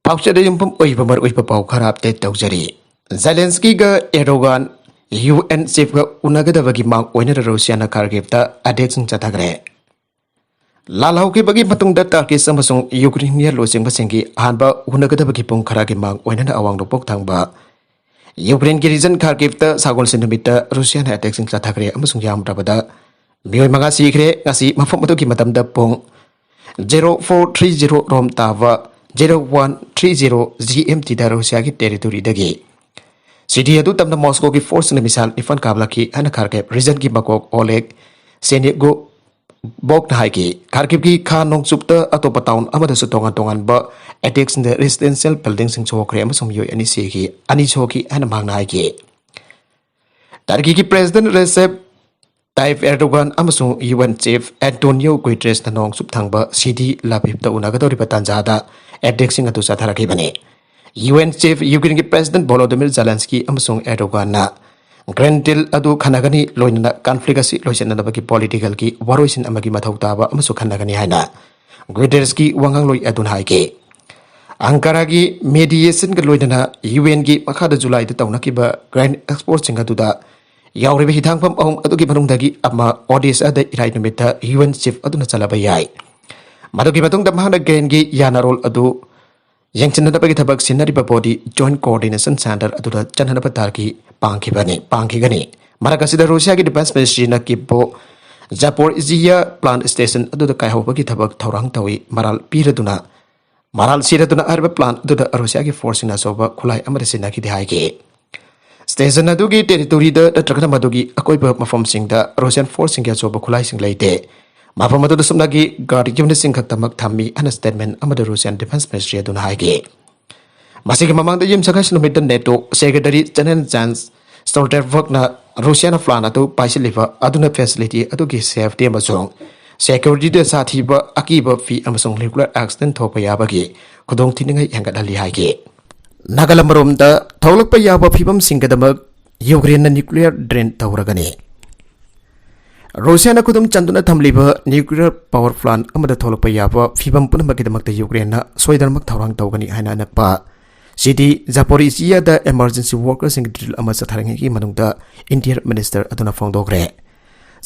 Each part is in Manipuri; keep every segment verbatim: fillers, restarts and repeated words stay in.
ꯄꯥꯎꯆꯦꯗ ꯌꯨꯝꯐꯝ ꯑꯣꯏꯕ ꯃꯔꯨꯑꯣꯏꯕ ꯄꯥꯎ ꯈꯔ ꯑꯞꯗꯦꯠ ꯇꯧꯖꯔꯤ꯫ ꯖꯦꯂꯦꯟꯁꯀꯤꯒ ꯑꯦꯔꯗꯣꯒꯥꯟ ꯌꯨ ꯑꯦꯟ ꯆꯤꯐꯀ ꯎꯅꯒꯗꯕꯒꯤ ꯃꯥꯡ ꯑꯣꯏꯅꯅ ꯔꯨꯁꯤꯌꯥꯅ ꯈꯥꯔꯀꯤꯚꯇ ꯑꯦꯇꯦꯛꯁꯤꯡ ꯆꯠꯊꯈ꯭ꯔꯦ꯫ ꯂꯥꯜꯍꯧꯈꯤꯕꯒꯤ ꯃꯇꯨꯡꯗ ꯇꯔꯀꯤꯁ ꯑꯃꯁꯨꯡ ꯌꯨꯀ꯭ꯔꯦꯅꯤꯌꯥ ꯂꯨꯆꯤꯡꯕꯁꯤꯡꯒꯤ ꯑꯍꯥꯟꯕ ꯎꯅꯒꯗꯕꯒꯤ ꯄꯨꯡ ꯈꯔꯒꯤ ꯃꯥꯡ ꯑꯣꯏꯅꯅ ꯑꯋꯥꯡ ꯅꯣꯡꯄꯣꯛ ꯊꯪꯕ ꯌꯨꯀ꯭ꯔꯦꯟꯒꯤ ꯔꯤꯖꯟ ꯈꯥꯔꯀꯤꯚꯇ ꯁꯒꯣꯜꯁꯦꯟ ꯅꯨꯃꯤꯠꯇ ꯔꯨꯁꯤꯌꯥꯅ ꯑꯦꯇꯦꯛꯁꯤꯡ ꯆꯠꯊꯈ꯭ꯔꯦ ꯑꯃꯁꯨꯡ ꯌꯥꯝꯗ꯭ꯔꯕꯗ ꯃꯤꯑꯣꯏ ꯃꯉꯥ ꯁꯤꯈ꯭ꯔꯦ꯫ ꯉꯁꯤ ꯃꯐꯝ ꯑꯗꯨꯒꯤ ꯃꯇꯝꯗ ꯄꯨꯡ ꯖꯦꯔꯣ ꯐꯣꯔ ꯊ꯭ꯔꯤ ꯖꯦꯔꯣ ꯔꯣꯝ ꯇꯥꯕ zero one three zero G M ꯇꯤꯗ ꯔꯨꯁꯤꯌꯥꯒꯤ ꯇꯦꯔꯤꯇꯣꯔꯤꯗꯒꯤ ꯁꯤꯇꯤ ꯑꯗꯨ ꯇꯝꯅ ꯃꯣꯁꯀꯣꯒꯤ ꯐꯣꯔꯁꯁꯤꯡꯅ ꯃꯤꯁꯥꯏꯜ ꯅꯤꯄꯥꯟ ꯀꯥꯞꯂꯛꯈꯤ ꯍꯥꯏꯅ ꯈꯥꯔꯀꯤꯚ ꯔꯤꯖꯟꯒꯤ ꯃꯀꯣꯛ ꯑꯣꯂꯦꯒ ꯁꯦꯅꯤꯒꯣꯕꯣꯛꯅ ꯍꯥꯏꯈꯤ꯫ ꯈꯥꯔꯀꯤꯚꯀꯤ ꯈꯥ ꯅꯣꯡꯆꯨꯞꯇ ꯑꯇꯣꯞꯄ ꯇꯥꯎꯟ ꯑꯃꯗꯁꯨ ꯇꯣꯉꯥꯟ ꯇꯣꯉꯥꯟꯕ ꯑꯦꯇꯦꯛꯁꯤꯡꯗ ꯔꯦꯁꯤꯗꯦꯟꯁꯤꯌꯦꯜ ꯕꯤꯜꯗꯤꯡꯁꯤꯡ ꯁꯣꯛꯈ꯭ꯔꯦ ꯑꯃꯁꯨꯡ ꯃꯤꯑꯣꯏ ꯑꯅꯤ ꯁꯤꯈꯤ, ꯑꯅꯤ ꯁꯣꯛꯈꯤ ꯍꯥꯏꯅ ꯃꯍꯥꯛꯅ ꯍꯥꯏꯈꯤ꯫ ꯇꯔꯀꯤꯒꯤ ꯄ꯭ꯔꯦꯁꯤꯗꯦꯟ ꯔꯦꯁꯦꯞ ꯇꯥꯏꯞ ꯑꯦꯔꯗꯣꯒꯥꯟ ꯑꯃꯁꯨꯡ ꯌꯨ ꯑꯦꯟ ꯆꯤꯐ ꯑꯦꯟꯇꯣꯅꯤꯌꯣ ꯒꯨꯇꯦꯔꯦꯁꯅ ꯅꯣꯡꯆꯨꯞ ꯊꯪꯕ ꯁꯤꯇꯤ ꯂꯥꯕꯤꯕꯇ ꯎꯅꯒꯗꯧꯔꯤꯕ ꯇꯥꯟꯖꯥꯗ ꯑꯦꯇꯦꯛꯁꯤꯡ ꯑꯗꯨ ꯆꯠꯊꯔꯛꯈꯤꯕꯅꯤ꯫ ꯌꯨ ꯑꯦꯟ ꯆꯤꯐ ꯌꯨꯀ꯭ꯔꯦꯟꯒꯤ ꯄ꯭ꯔꯦꯁꯤꯗꯦꯟ ꯚꯣꯂꯣꯗꯤꯃꯤꯔ ꯖꯦꯂꯦꯟꯁꯀꯤ ꯑꯃꯁꯨꯡ ꯑꯦꯔꯗꯣꯒꯥꯟꯅ ꯒ꯭ꯔꯦꯟ ꯗꯤꯜ ꯑꯗꯨ ꯈꯟꯅꯒꯅꯤ, ꯂꯣꯏꯅꯅ ꯀꯟꯐ꯭ꯂꯤꯛ ꯑꯁꯤ ꯂꯣꯏꯁꯤꯟꯅꯅꯕꯒꯤ ꯄꯣꯂꯤꯇꯤꯀꯦꯜꯒꯤ ꯋꯥꯔꯣꯏꯁꯤꯟ ꯑꯃꯒꯤ ꯃꯊꯧ ꯇꯥꯕ ꯑꯃꯁꯨ ꯈꯟꯅꯒꯅꯤ ꯍꯥꯏꯅ ꯒꯨꯇꯦꯔꯦꯁꯀꯤ ꯋꯥꯉꯥꯡꯂꯣꯏ ꯑꯗꯨꯅ ꯍꯥꯏꯈꯤ꯫ ꯑꯪꯀꯥꯔꯥꯒꯤ ꯃꯦꯗꯤꯌꯦꯁꯟꯒ ꯂꯣꯏꯅꯅ ꯌꯨ ꯑꯦꯟꯒꯤ ꯃꯈꯥꯗ ꯖꯨꯂꯥꯏꯗ ꯇꯧꯅꯈꯤꯕ ꯒ꯭ꯔꯦꯟ ꯑꯦꯛꯁꯄꯣꯔꯠꯁꯤꯡ ꯑꯗꯨꯗ ꯌꯥꯎꯔꯤꯕ ꯍꯤꯊꯥꯡꯐꯝ ꯑꯍꯨꯝ ꯑꯗꯨꯒꯤ ꯃꯅꯨꯡꯗꯒꯤ ꯑꯃ ꯑꯣꯗꯦꯁꯥꯗ ꯏꯔꯥꯏ ꯅꯨꯃꯤꯠꯇ ꯌꯨ ꯑꯦꯟ ꯆꯤꯐ ꯑꯗꯨꯅ ꯆꯠꯂꯕ ꯌꯥꯏ꯫ ꯃꯗꯨꯒꯤ ꯃꯇꯨꯡꯗ ꯃꯍꯥꯛꯅ ꯒ꯭ꯔꯦꯟꯒꯤ ꯌꯥꯅꯔꯣꯜ ꯑꯗꯨ ꯌꯦꯡꯁꯤꯟꯅꯅꯕꯒꯤ ꯊꯕꯛ ꯁꯤꯟꯅꯔꯤꯕ ꯕꯣꯗꯤ ꯖꯣꯏꯟ ꯀꯣꯑꯣꯔꯗꯤꯅꯦꯁꯟ ꯁꯦꯟꯇꯔ ꯑꯗꯨꯗ ꯆꯠꯅꯅꯕ ꯇꯥꯔꯒꯤ ꯄꯥꯡꯈꯤꯕꯅꯤ, ꯄꯥꯡꯈꯤꯒꯅꯤ꯫ ꯃꯔꯛ ꯑꯁꯤꯗ ꯔꯨꯁꯤꯌꯥꯒꯤ ꯗꯤꯐꯦꯟꯁ ꯃꯤꯅꯤꯁꯇ꯭ꯔꯤꯅ ꯀꯤꯞꯕꯨ ꯖꯥꯄꯣꯔꯤꯖꯤꯌꯥ ꯄ꯭ꯂꯥꯟ ꯁ꯭ꯇꯦꯁꯟ ꯑꯗꯨꯗ ꯀꯥꯏꯍꯧꯕꯒꯤ ꯊꯕꯛ ꯊꯧꯔꯥꯡ ꯇꯧꯏ, ꯃꯔꯥꯜ ꯄꯤꯔꯗꯨꯅ, ꯃꯔꯥꯜ ꯁꯤꯔꯗꯨꯅ ꯍꯥꯏꯔꯤꯕ ꯄ꯭ꯂꯥꯟ ꯑꯗꯨꯗ ꯔꯨꯁꯤꯌꯥꯒꯤ ꯐꯣꯔꯁꯁꯤꯡꯅ ꯑꯆꯧꯕ ꯈꯨꯠꯂꯥꯏ ꯑꯃꯠꯇ ꯁꯤꯖꯤꯟꯅꯈꯤꯗꯦ ꯍꯥꯏꯈꯤ꯫ ꯁ꯭ꯇꯦꯁꯟ ꯑꯗꯨꯒꯤ ꯇꯦꯔꯤꯇꯣꯔꯤꯗ ꯅꯠꯇ꯭ꯔꯒꯅ ꯃꯗꯨꯒꯤ ꯑꯀꯣꯏꯕ ꯃꯐꯝꯁꯤꯡꯗ ꯔꯨꯁꯤꯌꯥꯟ ꯐꯣꯔꯁꯁꯤꯡꯒꯤ ꯑꯆꯧꯕ ꯈꯨꯠꯂꯥꯏꯁꯤꯡ ꯂꯩꯇꯦ꯫ ꯃꯐꯝ ꯑꯗꯨꯗ ꯁꯨꯞꯅꯒꯤ ꯒꯥꯔꯗ ꯌꯨꯅꯤꯠꯁꯤꯡ ꯈꯛꯇꯃꯛ ꯊꯝꯃꯤ ꯍꯥꯏꯅ ꯁ꯭ꯇꯦꯠꯃꯦꯟ ꯑꯃꯗ ꯔꯨꯁꯤꯌꯥꯟ ꯗꯤꯐꯦꯟꯁ ꯃꯤꯅꯤꯁꯇ꯭ꯔꯤ ꯑꯗꯨꯅ ꯍꯥꯏꯈꯤ꯫ ꯃꯁꯤꯒꯤ ꯃꯃꯥꯡꯗ ꯌꯨꯝꯁꯀꯩꯁ ꯅꯨꯃꯤꯠꯇ ꯅꯦꯇꯣ ꯁꯦꯀ꯭ꯔꯦꯇꯔꯤ ꯖꯦꯅꯔꯦꯜ ꯖꯦꯟꯁ ꯁ꯭ꯇꯣꯜꯇꯦꯟꯕꯔꯒꯅ ꯔꯨꯁꯤꯌꯥꯅ ꯄ꯭ꯂꯥꯟ ꯑꯗꯨ ꯄꯥꯏꯁꯤꯜꯂꯤꯕ ꯑꯗꯨꯅ ꯐꯦꯁꯤꯂꯤꯇꯤ ꯑꯗꯨꯒꯤ ꯁꯦꯐꯇꯤ ꯑꯃꯁꯨꯡ ꯁꯦꯀ꯭ꯌꯨꯔꯤꯇꯤꯗ ꯁꯥꯊꯤꯕ ꯑꯀꯤꯕ ꯐꯤ ꯑꯃꯁꯨꯡ ꯅ꯭ꯌꯨꯀ꯭ꯂꯤꯌꯔ ꯑꯦꯛꯁꯤꯗꯦꯟ ꯊꯣꯛꯄ ꯌꯥꯕꯒꯤ ꯈꯨꯗꯣꯡꯊꯤꯅꯤꯡꯉꯥꯏ ꯍꯦꯟꯒꯠꯍꯜꯂꯤ ꯍꯥꯏꯈꯤ꯫ ꯅꯥꯒꯥꯂꯝ ꯃꯔꯣꯝꯗ ꯊꯣꯛꯂꯛꯄ ꯌꯥꯕ ꯐꯤꯕꯝꯁꯤꯡꯒꯤꯗꯃꯛ ꯌꯨꯀ꯭ꯔꯦꯟꯅ ꯅ꯭ꯌꯨꯀ꯭ꯂꯤꯌꯔ ꯗ꯭ꯔꯦꯟ ꯇꯧꯔꯒꯅꯤ꯫ ꯔꯨꯁꯤꯌꯥꯅ ꯈꯨꯗꯨꯝ ꯆꯟꯗꯨꯅ ꯊꯝꯂꯤꯕ nuclear power plant ꯑꯃꯗ ꯊꯣꯛꯂꯛꯄ ꯌꯥꯕ ꯐꯤꯚꯝ ꯄꯨꯝꯅꯃꯛꯀꯤꯗꯃꯛꯇ ꯌꯨꯀ꯭ꯔꯦꯟꯅ ꯁꯣꯏꯗꯅꯃꯛ ꯊꯧꯔꯥꯡ ꯇꯧꯒꯅꯤ ꯍꯥꯏꯅ ꯑꯅꯛꯄ ꯁꯤꯇꯤ ꯖꯥꯄꯣꯔꯤꯖꯤꯌꯥꯗ emergency workerꯁꯤꯡꯒꯤ drill ꯑꯃ ꯆꯠꯊꯔꯤꯉꯩꯒꯤ ꯃꯅꯨꯡꯗ interior minister ꯑꯗꯨꯅ ꯐꯣꯡꯗꯣꯛꯈ꯭ꯔꯦ꯫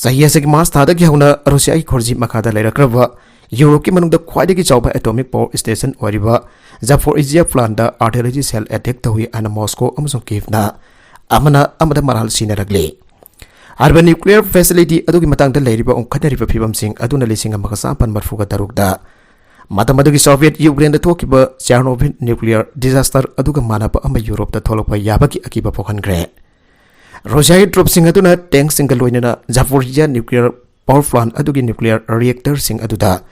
ꯆꯍꯤ ꯑꯁꯤꯒꯤ ꯃꯥꯔꯆ ꯊꯥꯗꯒꯤ ꯍꯧꯅ ꯔꯨꯁꯤꯌꯥꯒꯤ ꯈꯨꯔꯖꯤ ꯃꯈꯥꯗ ꯂꯩꯔꯛꯈ꯭ꯔꯕ ꯌꯨꯔꯣꯞꯀꯤ ꯃꯅꯨꯡꯗ ꯈ꯭ꯋꯥꯏꯗꯒꯤ ꯆꯥꯎꯕ atomic power station ꯑꯣꯏꯔꯤꯕ ꯖꯥꯄꯣꯔꯤꯖꯤꯌꯥ plantꯇ artillery shell attack ꯇꯧꯏ ꯍꯥꯏꯅ ꯃꯣꯁꯀꯣ ꯑꯃꯁꯨꯡ ꯀꯤꯚꯅ ꯑꯃꯅ ꯑꯃꯗ ꯃꯔꯥꯜ ꯁꯤꯟꯅꯔꯛꯂꯤ꯫ ꯍꯥꯏꯔꯤꯕ nuclear facility ꯑꯗꯨꯒꯤ ꯃꯇꯥꯡꯗ ꯂꯩꯔꯤꯕ ꯎꯪꯈꯠꯅꯔꯤꯕ ꯐꯤꯕꯝꯁꯤꯡ ꯑꯗꯨꯅ ꯂꯤꯁꯤꯡ ꯑꯃꯒ ꯆꯥꯃꯥꯄꯟ ꯃꯔꯤꯐꯨꯒ ꯇꯔꯨꯛꯇ ꯃꯇꯝ ꯑꯗꯨꯒꯤ Soviet Ukraineꯗ ꯊꯣꯛꯈꯤꯕ Chernobyl nuclear disaster ꯑꯗꯨꯒ ꯃꯥꯟꯅꯕ ꯑꯃ ꯌꯨꯔꯣꯞꯇ ꯊꯣꯛꯂꯛꯄ ꯌꯥꯕꯒꯤ ꯑꯀꯤꯕ ꯄꯣꯛꯍꯟꯈ꯭ꯔꯦ꯫ ꯔꯨꯁꯤꯌꯥꯒꯤ troopꯁꯤꯡ ꯑꯗꯨꯅ tankꯁꯤꯡꯒ ꯂꯣꯏꯅꯅ Zaporizhzhia nuclear power plant ꯑꯗꯨꯒꯤ nuclear reactorꯁꯤꯡ ꯑꯗꯨꯗ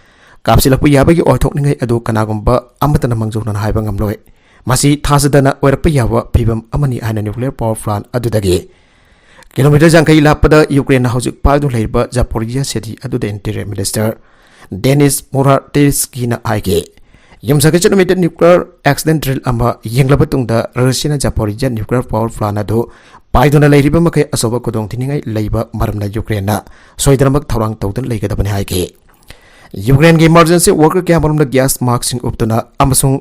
ꯀꯥꯞꯁꯤꯜꯂꯛꯄ ꯌꯥꯕꯒꯤ ꯑꯣꯏꯊꯣꯛꯅꯤꯡꯉꯥꯏ ꯑꯗꯨ ꯀꯅꯥꯒꯨꯝꯕ ꯑꯃꯠꯇꯅ ꯃꯥꯡꯖꯧꯅꯅ ꯍꯥꯏꯕ ꯉꯝꯂꯣꯏ꯫ ꯃꯁꯤ ꯊꯥꯖꯗꯅ ꯑꯣꯏꯔꯛꯄ ꯌꯥꯕ ꯐꯤꯚꯝ ꯑꯃꯅꯤ ꯍꯥꯏꯅ nuclear power plant ꯑꯗꯨꯗꯒꯤ ꯀꯤꯂꯣꯃꯤꯇꯔ ꯌꯥꯡꯈꯩ ꯂꯥꯞꯄꯗ ꯌꯨꯀ꯭ꯔꯦꯟꯅ ꯍꯧꯖꯤꯛ ꯄꯥꯏꯗꯨꯅ ꯂꯩꯔꯤꯕ ꯖꯥꯄꯣꯔꯤꯖꯤꯌꯥ city ꯑꯗꯨꯗ interior minister Denis Muratskina ꯍꯥꯏꯈꯤ꯫ ꯌꯨꯝꯁꯀꯩꯁ ꯅꯨꯃꯤꯠꯇ nuclear accident drill ꯑꯃ ꯌꯦꯡꯂꯕ ꯇꯨꯡꯗ ꯔꯨꯁꯤꯌꯥꯅ ꯖꯥꯄꯣꯔꯤꯖꯤꯌꯥ nuclear power plant ꯑꯗꯨ ꯄꯥꯏꯗꯨꯅ ꯂꯩꯔꯤꯕ ꯃꯈꯩ ꯑꯆꯧꯕ ꯈꯨꯗꯣꯡꯊꯤꯅꯤꯡꯉꯥꯏ ꯂꯩꯕ ꯃꯔꯝꯅ ꯌꯨꯀ꯭ꯔꯦꯟꯅ ꯁꯣꯏꯗꯅꯃꯛ ꯊꯧꯔꯥꯡ ꯇꯧꯗꯨꯅ ꯂꯩꯒꯗꯕꯅꯤ ꯍꯥꯏꯈꯤ꯫ ꯌꯨꯀ꯭ꯔꯦꯟꯒꯤ emergency worker ꯀꯌꯥꯃꯔꯨꯝꯅ gas maskꯁꯤꯡ ꯎꯞꯇꯨꯅ ꯑꯃꯁꯨꯡ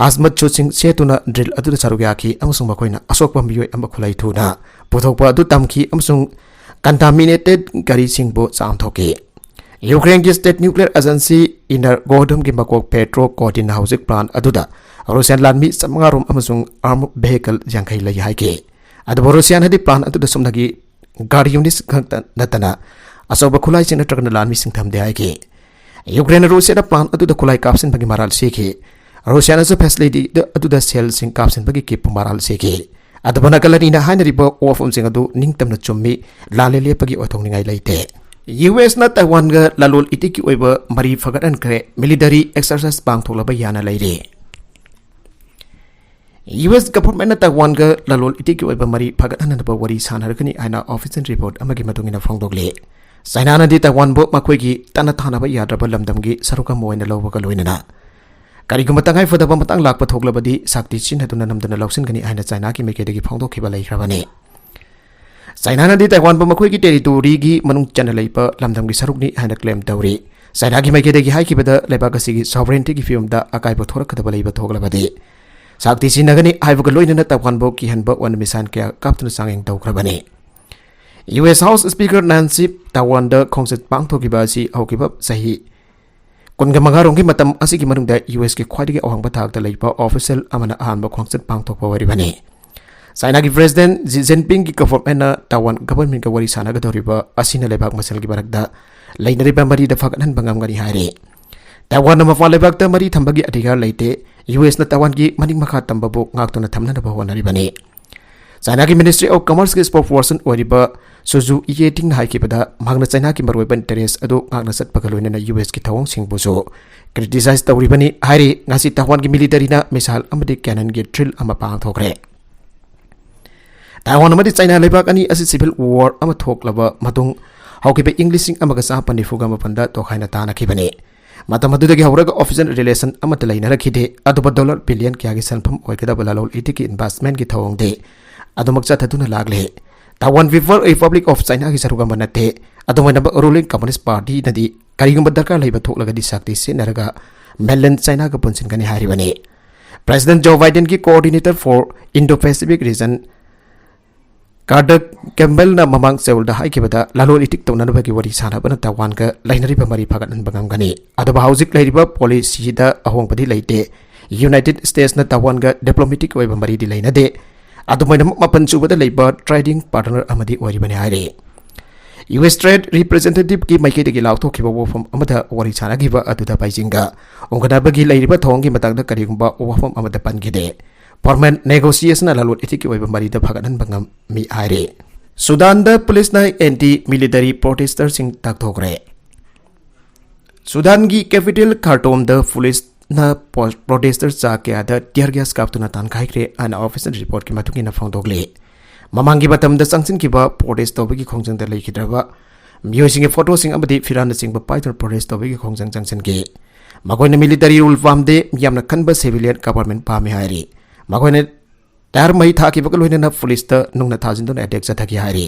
hazmat suitꯁꯤꯡ ꯁꯦꯠꯇꯨꯅ drill ꯑꯗꯨꯗ ꯁꯔꯨꯛ ꯌꯥꯈꯤ ꯑꯃꯁꯨꯡ ꯃꯈꯣꯏꯅ ꯑꯁꯣꯛꯄ ꯃꯤꯑꯣꯏ ꯑꯃ ꯈꯨꯠꯂꯥꯏ ꯊꯨꯅ ꯄꯨꯊꯣꯛꯄ ꯑꯗꯨ ꯇꯝꯈꯤ ꯑꯃꯁꯨꯡ contaminated ꯒꯥꯔꯤꯁꯤꯡꯕꯨ ꯆꯥꯝꯊꯣꯛꯈꯤ꯫ ꯌꯨꯀ꯭ꯔꯦꯟꯒꯤ state nuclear agency Energoatomꯒꯤ ꯃꯀꯣꯛ Petro Kotinꯅ ꯍꯧꯖꯤꯛ plant ꯑꯗꯨꯗ ꯔꯨꯁꯤꯌꯥꯟ ꯂꯥꯟꯃꯤ ꯆꯥꯃꯉꯥ ꯔꯣꯝ ꯑꯃꯁꯨꯡ armed vehicle ꯌꯥꯡꯈꯩ ꯂꯩ ꯍꯥꯏꯈꯤ꯫ ꯑꯗꯨꯕꯨ ꯔꯨꯁꯤꯌꯥꯅꯗꯤ plant ꯑꯗꯨꯗ ꯁꯨꯞꯅꯒꯤ guard units ꯈꯛꯇ ꯅꯠꯇꯅ ꯑꯆꯧꯕ ꯈꯨꯠꯂꯥꯏꯁꯤꯡ ꯅꯠꯇ꯭ꯔꯒꯅ ꯂꯥꯟꯃꯤꯁꯤꯡ ꯊꯝꯗꯦ ꯍꯥꯏꯈꯤ꯫ ꯌꯨꯀ꯭ꯔꯦꯟꯅ ꯔꯨꯁꯤꯌꯥꯗ plant ꯑꯗꯨꯗ ꯈꯨꯠꯂꯥꯏ ꯀꯥꯞꯁꯤꯟꯕꯒꯤ ꯃꯔꯥꯜ ꯁꯤꯈꯤ꯫ ꯔꯨꯁꯤꯌꯥꯅꯁꯨ facility ꯑꯗꯨꯗ shellꯁꯤꯡ ꯀꯥꯞꯁꯤꯟꯕꯒꯤ ꯀꯤꯞꯄꯨ ꯃꯔꯥꯜ ꯁꯤꯈꯤ꯫ ꯑꯗꯨꯕꯨ ꯅꯥꯀꯜ ꯑꯅꯤꯅ ꯍꯥꯏꯅꯔꯤꯕ ꯋꯥꯐꯝꯁꯤꯡ ꯑꯗꯨ ꯅꯤꯡꯇꯝꯅ ꯆꯨꯝꯃꯤ, ꯂꯥꯜꯂꯦ ꯂꯦꯞꯄꯒꯤ ꯑꯣꯏꯊꯣꯛꯅꯤꯡꯉꯥꯏ ꯂꯩꯇꯦ꯫ ꯌꯨ ꯑꯦꯁꯅ ꯇꯥꯏꯋꯥꯟꯒ ꯂꯂꯣꯟ ꯏꯇꯤꯛꯀꯤ ꯑꯣꯏꯕ ꯃꯔꯤ ꯐꯒꯠꯍꯟꯈ꯭ꯔꯦ, military exercise ꯄꯥꯡꯊꯣꯛꯂꯕ ꯌꯥꯅ ꯂꯩꯔꯦ꯫ ꯌꯨ ꯑꯦꯁ ꯒꯚꯔꯟꯃꯦꯟꯠꯅ ꯇꯥꯏꯋꯥꯟꯒ ꯂꯂꯣꯟ ꯏꯇꯤꯛꯀꯤ ꯑꯣꯏꯕ ꯃꯔꯤ ꯐꯒꯠꯍꯟꯅꯕ ꯋꯥꯔꯤ ꯁꯥꯟꯅꯔꯒꯅꯤ ꯍꯥꯏꯅ official report ꯑꯃꯒꯤ ꯃꯇꯨꯡ ꯏꯟꯅ ꯐꯣꯡꯗꯣꯛꯂꯤ꯫ ꯆꯥꯏꯅꯥꯅꯗꯤ ꯇꯥꯏꯋꯥꯟꯕꯨ ꯃꯈꯣꯏꯒꯤ ꯇꯠꯅ ꯊꯥꯅꯕ ꯌꯥꯗ꯭ꯔꯕ ꯂꯝꯗꯝꯒꯤ ꯁꯔꯨꯛ ꯑꯃ ꯑꯣꯏꯅ ꯂꯧꯕꯒ ꯂꯣꯏꯅꯅ ꯀꯔꯤꯒꯨꯝꯕ ꯇꯉꯥꯏ ꯐꯗꯕ ꯃꯇꯥꯡ ꯂꯥꯛꯄ ꯊꯣꯛꯂꯕꯗꯤ ꯁꯛꯇꯤ ꯁꯤꯖꯤꯟꯅꯗꯨꯅ ꯅꯝꯗꯅ ꯂꯧꯁꯤꯟꯒꯅꯤ ꯍꯥꯏꯅ ꯆꯥꯏꯅꯥꯒꯤ ꯃꯥꯏꯀꯩꯗꯒꯤ ꯐꯣꯡꯗꯣꯛꯈꯤꯕ ꯂꯩꯈ꯭ꯔꯕꯅꯤ꯫ ꯆꯥꯏꯅꯥꯅꯗꯤ ꯇꯥꯏꯋꯥꯟꯕꯨ ꯃꯈꯣꯏꯒꯤ ꯇꯦꯔꯤꯇꯣꯔꯤꯒꯤ ꯃꯅꯨꯡ ꯆꯟꯅ ꯂꯩꯕ ꯂꯝꯗꯝꯒꯤ ꯁꯔꯨꯛꯅꯤ ꯍꯥꯏꯅ ꯀ꯭ꯂꯦꯝ ꯇꯧꯔꯤ꯫ ꯆꯥꯏꯅꯥꯒꯤ ꯃꯥꯏꯀꯩꯗꯒꯤ ꯍꯥꯏꯈꯤꯕꯗ, ꯂꯩꯕꯥꯛ ꯑꯁꯤꯒꯤ ꯁꯣꯚꯔꯦꯟꯇꯤꯒꯤ ꯐꯤꯕꯝꯗ ꯑꯀꯥꯏꯕ ꯊꯣꯛꯂꯛꯀꯗꯕ ꯂꯩꯕ ꯊꯣꯛꯂꯕꯗꯤ, ꯁꯛꯇꯤ ꯁꯤꯟꯅꯒꯅꯤ ꯍꯥꯏꯕꯒ ꯂꯣꯏꯅꯅ ꯇꯥꯏꯋꯥꯟꯕꯨ ꯀꯤꯍꯟꯕ ꯑꯣꯏꯅ ꯃꯤꯁꯥꯏꯜ ꯀꯌꯥ ꯀꯥꯞꯇꯨꯅ ꯆꯥꯡꯌꯦꯡ ꯇꯧꯈ꯭ꯔꯕꯅꯤ꯫ ꯌꯨ ꯑꯦꯁ ꯍꯥꯎꯁ ꯁ꯭ꯄꯤꯀꯔ ꯅꯥꯟꯁꯤ ꯇꯥꯏꯋꯥꯟꯗ ꯈꯣꯡꯆꯠ ꯄꯥꯡꯊꯣꯛꯈꯤꯕ ꯑꯁꯤ ꯍꯧꯈꯤꯕ ꯆꯍꯤ ꯀꯨꯟꯒ ꯃꯉꯥꯔꯣꯝꯒꯤ ꯃꯇꯝ ꯑꯁꯤꯒꯤ ꯃꯅꯨꯡꯗ ꯌꯨ ꯑꯦꯁꯀꯤ ꯈ꯭ꯋꯥꯏꯗꯒꯤ ꯑꯋꯥꯡꯕ ꯊꯥꯛꯇ ꯂꯩꯕ ꯑꯣꯐꯤꯁꯤꯌꯦꯜ ꯑꯃꯅ ꯑꯍꯥꯟꯕ ꯈꯣꯡꯆꯠ ꯄꯥꯡꯊꯣꯛꯄ ꯑꯣꯏꯔꯤꯕꯅꯤ꯫ ꯆꯥꯏꯅꯥꯒꯤ ꯄ꯭ꯔꯦꯁꯤꯗꯦꯟꯠ ꯖꯤ ꯖꯤꯟꯄꯤꯡꯒꯤ ꯒꯚꯔꯟꯃꯦꯟꯠꯅ ꯇꯥꯏꯋꯥꯟ ꯒꯚꯔꯟꯃꯦꯟꯠꯀ ꯋꯥꯔꯤ ꯁꯥꯟꯅꯒꯗꯧꯔꯤꯕ ꯑꯁꯤꯅ ꯂꯩꯕꯥꯛ ꯃꯁꯦꯜꯒꯤ ꯃꯔꯛꯇ ꯂꯩꯅꯔꯤꯕ ꯃꯔꯤꯗ ꯐꯒꯠꯍꯟꯕ ꯉꯝꯒꯅꯤ ꯍꯥꯏꯔꯤ꯫ ꯇꯥꯏꯋꯥꯟꯅ ꯃꯄꯥꯟ ꯂꯩꯕꯥꯛꯇ ꯃꯔꯤ ꯊꯝꯕꯒꯤ ꯑꯙꯤꯀꯥꯔ ꯂꯩꯇꯦ꯫ ꯌꯨ ꯑꯦꯁꯅ ꯇꯥꯏꯋꯥꯟꯒꯤ ꯃꯅꯤꯡ ꯃꯈꯥ ꯇꯝꯕꯕꯨ ꯉꯥꯛꯇꯨꯅ ꯊꯝꯅꯅꯕ ꯍꯣꯠꯅꯔꯤꯕꯅꯤ꯫ ꯆꯥꯏꯅꯥꯒꯤ ꯃꯤꯅꯤꯁꯇ꯭ꯔꯤ ꯑꯣꯐ ꯀꯃꯔꯁꯀꯤ ꯁ꯭ꯄꯣꯛꯁꯄꯔꯁꯟ ꯑꯣꯏꯔꯤꯕ ꯁꯨꯖꯨ ꯏꯌꯦꯇꯤꯡꯅ ꯍꯥꯏꯈꯤꯕꯗ, ꯃꯍꯥꯛꯅ ꯆꯥꯏꯅꯥꯒꯤ ꯃꯔꯨꯑꯣꯏꯕ ꯏꯟꯇꯔꯦꯁ ꯑꯗꯨ ꯉꯥꯛꯅ ꯆꯠꯄꯒ ꯂꯣꯏꯅꯅ ꯌꯨ ꯑꯦꯁꯀꯤ ꯊꯧꯑꯣꯡꯁꯤꯡꯕꯨꯁꯨ ꯀ꯭ꯔꯤꯇꯤꯁꯥꯏꯖ ꯇꯧꯔꯤꯕꯅꯤ ꯍꯥꯏꯔꯤ꯫ ꯉꯁꯤ ꯇꯥꯏꯋꯥꯟꯒꯤ ꯃꯤꯂꯤꯇꯔꯤꯅ ꯃꯤꯁꯥꯏꯜ ꯑꯃꯗꯤ ꯀꯦꯅꯟꯒꯤ ꯗ꯭ꯔꯤꯜ ꯑꯃ ꯄꯥꯡꯊꯣꯛꯈ꯭ꯔꯦ꯫ ꯇꯥꯏꯋꯥꯟ ꯑꯃꯗꯤ ꯆꯥꯏꯅꯥ ꯂꯩꯕꯥꯛ ꯑꯅꯤ ꯑꯁꯤ ꯁꯤꯚꯤꯜ ꯋꯥꯔ ꯑꯃ ꯊꯣꯛꯂꯕ ꯃꯇꯨꯡ ꯍꯧꯈꯤꯕ ꯏꯪ ꯂꯤꯁꯤꯡ ꯑꯃꯒ ꯆꯥꯃꯥꯄꯟ ꯅꯤꯐꯨꯒ ꯃꯥꯄꯟꯗ ꯇꯣꯈꯥꯏꯅ ꯇꯥꯅꯈꯤꯕꯅꯤ꯫ ꯃꯇꯝ ꯑꯗꯨꯗꯒꯤ ꯍꯧꯔꯒ ꯑꯣꯐꯤꯁꯤꯌꯦꯜ ꯔꯤꯂꯦꯁꯟ ꯑꯃꯠꯇ ꯂꯩꯅꯔꯛꯈꯤꯗꯦ꯫ ꯑꯗꯨꯕꯨ ꯗꯣꯂꯔ ꯕꯤꯂꯤꯌꯟ ꯀꯌꯥꯒꯤ ꯁꯦꯟꯐꯝ ꯑꯣꯏꯒꯗꯕ ꯂꯂꯣꯟ ꯏꯇꯤꯛꯀꯤ ꯏꯟꯚꯦꯁ꯭ꯠꯃꯦꯟꯠꯀꯤ ꯊꯧꯑꯣꯡꯗꯤ ꯑꯗꯨꯃꯛ ꯆꯠꯊꯗꯨꯅ ꯂꯥꯛꯂꯦ꯫ ꯇꯥꯏꯋꯥꯟ ꯄꯤꯄꯜ ꯔꯤꯄꯕ꯭ꯂꯤꯛ ꯑꯣꯐ ꯆꯥꯏꯅꯥꯒꯤ ꯁꯔꯨꯛ ꯑꯃ ꯅꯠꯇꯦ꯫ ꯑꯗꯨꯃꯥꯏꯅꯃꯛ ꯔꯨꯂꯤꯡ ꯀꯝꯌꯨꯅꯤꯁ꯭ꯠ ꯄꯥꯔꯇꯤꯅꯗꯤ ꯀꯔꯤꯒꯨꯝꯕ ꯗꯔꯀꯥꯔ ꯂꯩꯕ ꯊꯣꯛꯂꯒꯗꯤ ꯁꯛꯇꯤ ꯁꯤꯖꯤꯟꯅꯔꯒ ꯃꯦꯟꯂꯦꯟ ꯆꯥꯏꯅꯥꯒ ꯄꯨꯟꯁꯤꯟꯒꯅꯤ ꯍꯥꯏꯔꯤꯕꯅꯤ꯫ ꯄ꯭ꯔꯦꯁꯤꯗꯦꯟꯠ ꯖꯣ ꯕꯥꯏꯗꯦꯟꯒꯤ coordinator for Indo Pacific region Kurt ꯀꯦꯝꯕꯦꯜꯅ ꯃꯃꯥꯡ ꯆꯌꯣꯜꯗ ꯍꯥꯏꯈꯤꯕꯗ, ꯂꯂꯣꯟ ꯏꯇꯤꯛ ꯇꯧꯅꯅꯕꯒꯤ ꯋꯥꯔꯤ ꯁꯥꯅꯕꯅ ꯇꯥꯏꯋꯥꯟꯒ ꯂꯩꯅꯔꯤꯕ ꯃꯔꯤ ꯐꯒꯠꯍꯟꯕ ꯉꯝꯒꯅꯤ꯫ ꯑꯗꯨꯕꯨ ꯍꯧꯖꯤꯛ ꯂꯩꯔꯤꯕ ꯄꯣꯂꯤꯁꯤꯗ ꯑꯍꯣꯡꯕꯗꯤ ꯂꯩꯇꯦ꯫ ꯌꯨꯅꯥꯏꯇꯦꯗ ꯁ꯭ꯇꯦꯠꯁꯅ ꯇꯥꯏꯋꯥꯟꯒ ꯗꯤꯄ꯭ꯂꯣꯃꯦꯇꯤꯛ ꯑꯣꯏꯕ ꯃꯔꯤꯗꯤ ꯂꯩꯅꯗꯦ꯫ ꯑꯗꯨꯃꯥꯏꯅꯃꯛ ꯃꯥꯄꯟ ꯁꯨꯕꯗ ꯂꯩꯕ ꯇ꯭ꯔꯦꯗꯤꯡ ꯄꯥꯔꯠꯅꯔ ꯑꯃꯗꯤ ꯑꯣꯏꯔꯤꯕꯅꯤ ꯍꯥꯏꯔꯤ꯫ ꯌꯨ ꯑꯦꯁ ꯇ꯭ꯔꯦꯗ ꯔꯤꯄ꯭ꯔꯦꯖꯦꯟꯇꯦꯇꯤꯚꯀꯤ ꯃꯥꯏꯀꯩꯗꯒꯤ ꯂꯥꯎꯊꯣꯛꯈꯤꯕ ꯋꯥꯐꯝ ꯑꯃꯗ ꯋꯥꯔꯤ ꯁꯥꯅꯈꯤꯕ ꯑꯗꯨꯗ ꯕꯩꯖꯤꯡꯒ ꯎꯅꯕꯒꯤ ꯂꯩꯔꯤꯕ ꯊꯧꯑꯣꯡꯒꯤ ꯃꯇꯥꯡꯗ ꯀꯔꯤꯒꯨꯝꯕ ꯋꯥꯐꯝ ꯑꯃꯠꯇ ꯄꯟꯈꯤꯗꯦ꯫ ꯐꯣꯔꯃꯦꯜ ꯅꯦꯒꯣꯁꯤꯌꯦꯁꯟꯅ ꯂꯂꯣꯟ ꯏꯇꯤꯛꯀꯤ ꯑꯣꯏꯕ ꯃꯔꯤꯗ ꯐꯒꯠꯍꯟꯕ ꯉꯝꯃꯤ ꯍꯥꯏꯔꯤ꯫ ꯁꯨꯗꯥꯟꯗ ꯄꯨꯂꯤꯁꯅ ꯑꯦꯟꯇꯤ ꯃꯤꯂꯤꯇꯔꯤ ꯄ꯭ꯔꯣꯇꯦꯁꯇꯔꯁꯤꯡ ꯇꯥꯛꯊꯣꯛꯈ꯭ꯔꯦ꯫ ꯁꯨꯗꯥꯟꯒꯤ ꯀꯦꯄꯤꯇꯦꯜ ꯈꯥꯔꯇꯣꯝꯗ ꯄꯨꯂꯤꯁꯅ ꯄꯣ-, ꯄ꯭ꯔꯣꯇꯦꯁꯇꯔ ꯆꯥ ꯀꯌꯥꯗ ꯇꯤꯌꯔ ꯒ꯭ꯌꯥꯁ ꯀꯥꯞꯇꯨꯅ ꯇꯥꯟꯈꯥꯏꯈ꯭ꯔꯦ ꯍꯥꯏꯅ ꯑꯣꯐꯤꯁꯤꯌꯦꯜ ꯔꯤꯄꯣꯔꯠꯀꯤ ꯃꯇꯨꯡ ꯏꯟꯅ ꯐꯣꯡꯗꯣꯛꯂꯤ꯫ ꯃꯃꯥꯡꯒꯤ ꯃꯇꯝꯗ ꯆꯪꯁꯤꯟꯈꯤꯕ ꯄ꯭ꯔꯣꯇꯦꯁ ꯇꯧꯕꯒꯤ ꯈꯣꯡꯖꯪꯗ ꯂꯩꯈꯤꯗ꯭ꯔꯕ ꯃꯤꯑꯣꯏꯁꯤꯡꯒꯤ ꯐꯣꯇꯣꯁꯤꯡ ꯑꯃꯗꯤ ꯐꯤꯔꯥꯟꯅꯆꯤꯡꯕ ꯄꯥꯏꯗꯨꯅ ꯄ꯭ꯔꯣꯇꯦꯁ ꯇꯧꯕꯒꯤ ꯈꯣꯡꯖꯪ ꯆꯪꯁꯤꯟꯈꯤ꯫ ꯃꯈꯣꯏꯅ ꯃꯤꯂꯤꯇꯔꯤ ꯔꯨꯜ ꯄꯥꯝꯗꯦ, ꯃꯤꯌꯥꯝꯅ ꯈꯟꯕ ꯁꯤꯚꯤꯂꯤꯌꯟ ꯒꯚꯔꯟꯃꯦꯟꯠ ꯄꯥꯝꯃꯤ ꯍꯥꯏꯔꯤ꯫ ꯃꯈꯣꯏꯅ ꯇꯥꯌꯔ ꯃꯩ ꯊꯥꯈꯤꯕꯒ ꯂꯣꯏꯅꯅ ꯄꯨꯂꯤꯁꯇ ꯅꯨꯡꯅ ꯊꯥꯖꯤꯟꯗꯨꯅ ꯑꯦꯇꯦꯛ ꯆꯠꯊꯈꯤ ꯍꯥꯏꯔꯤ꯫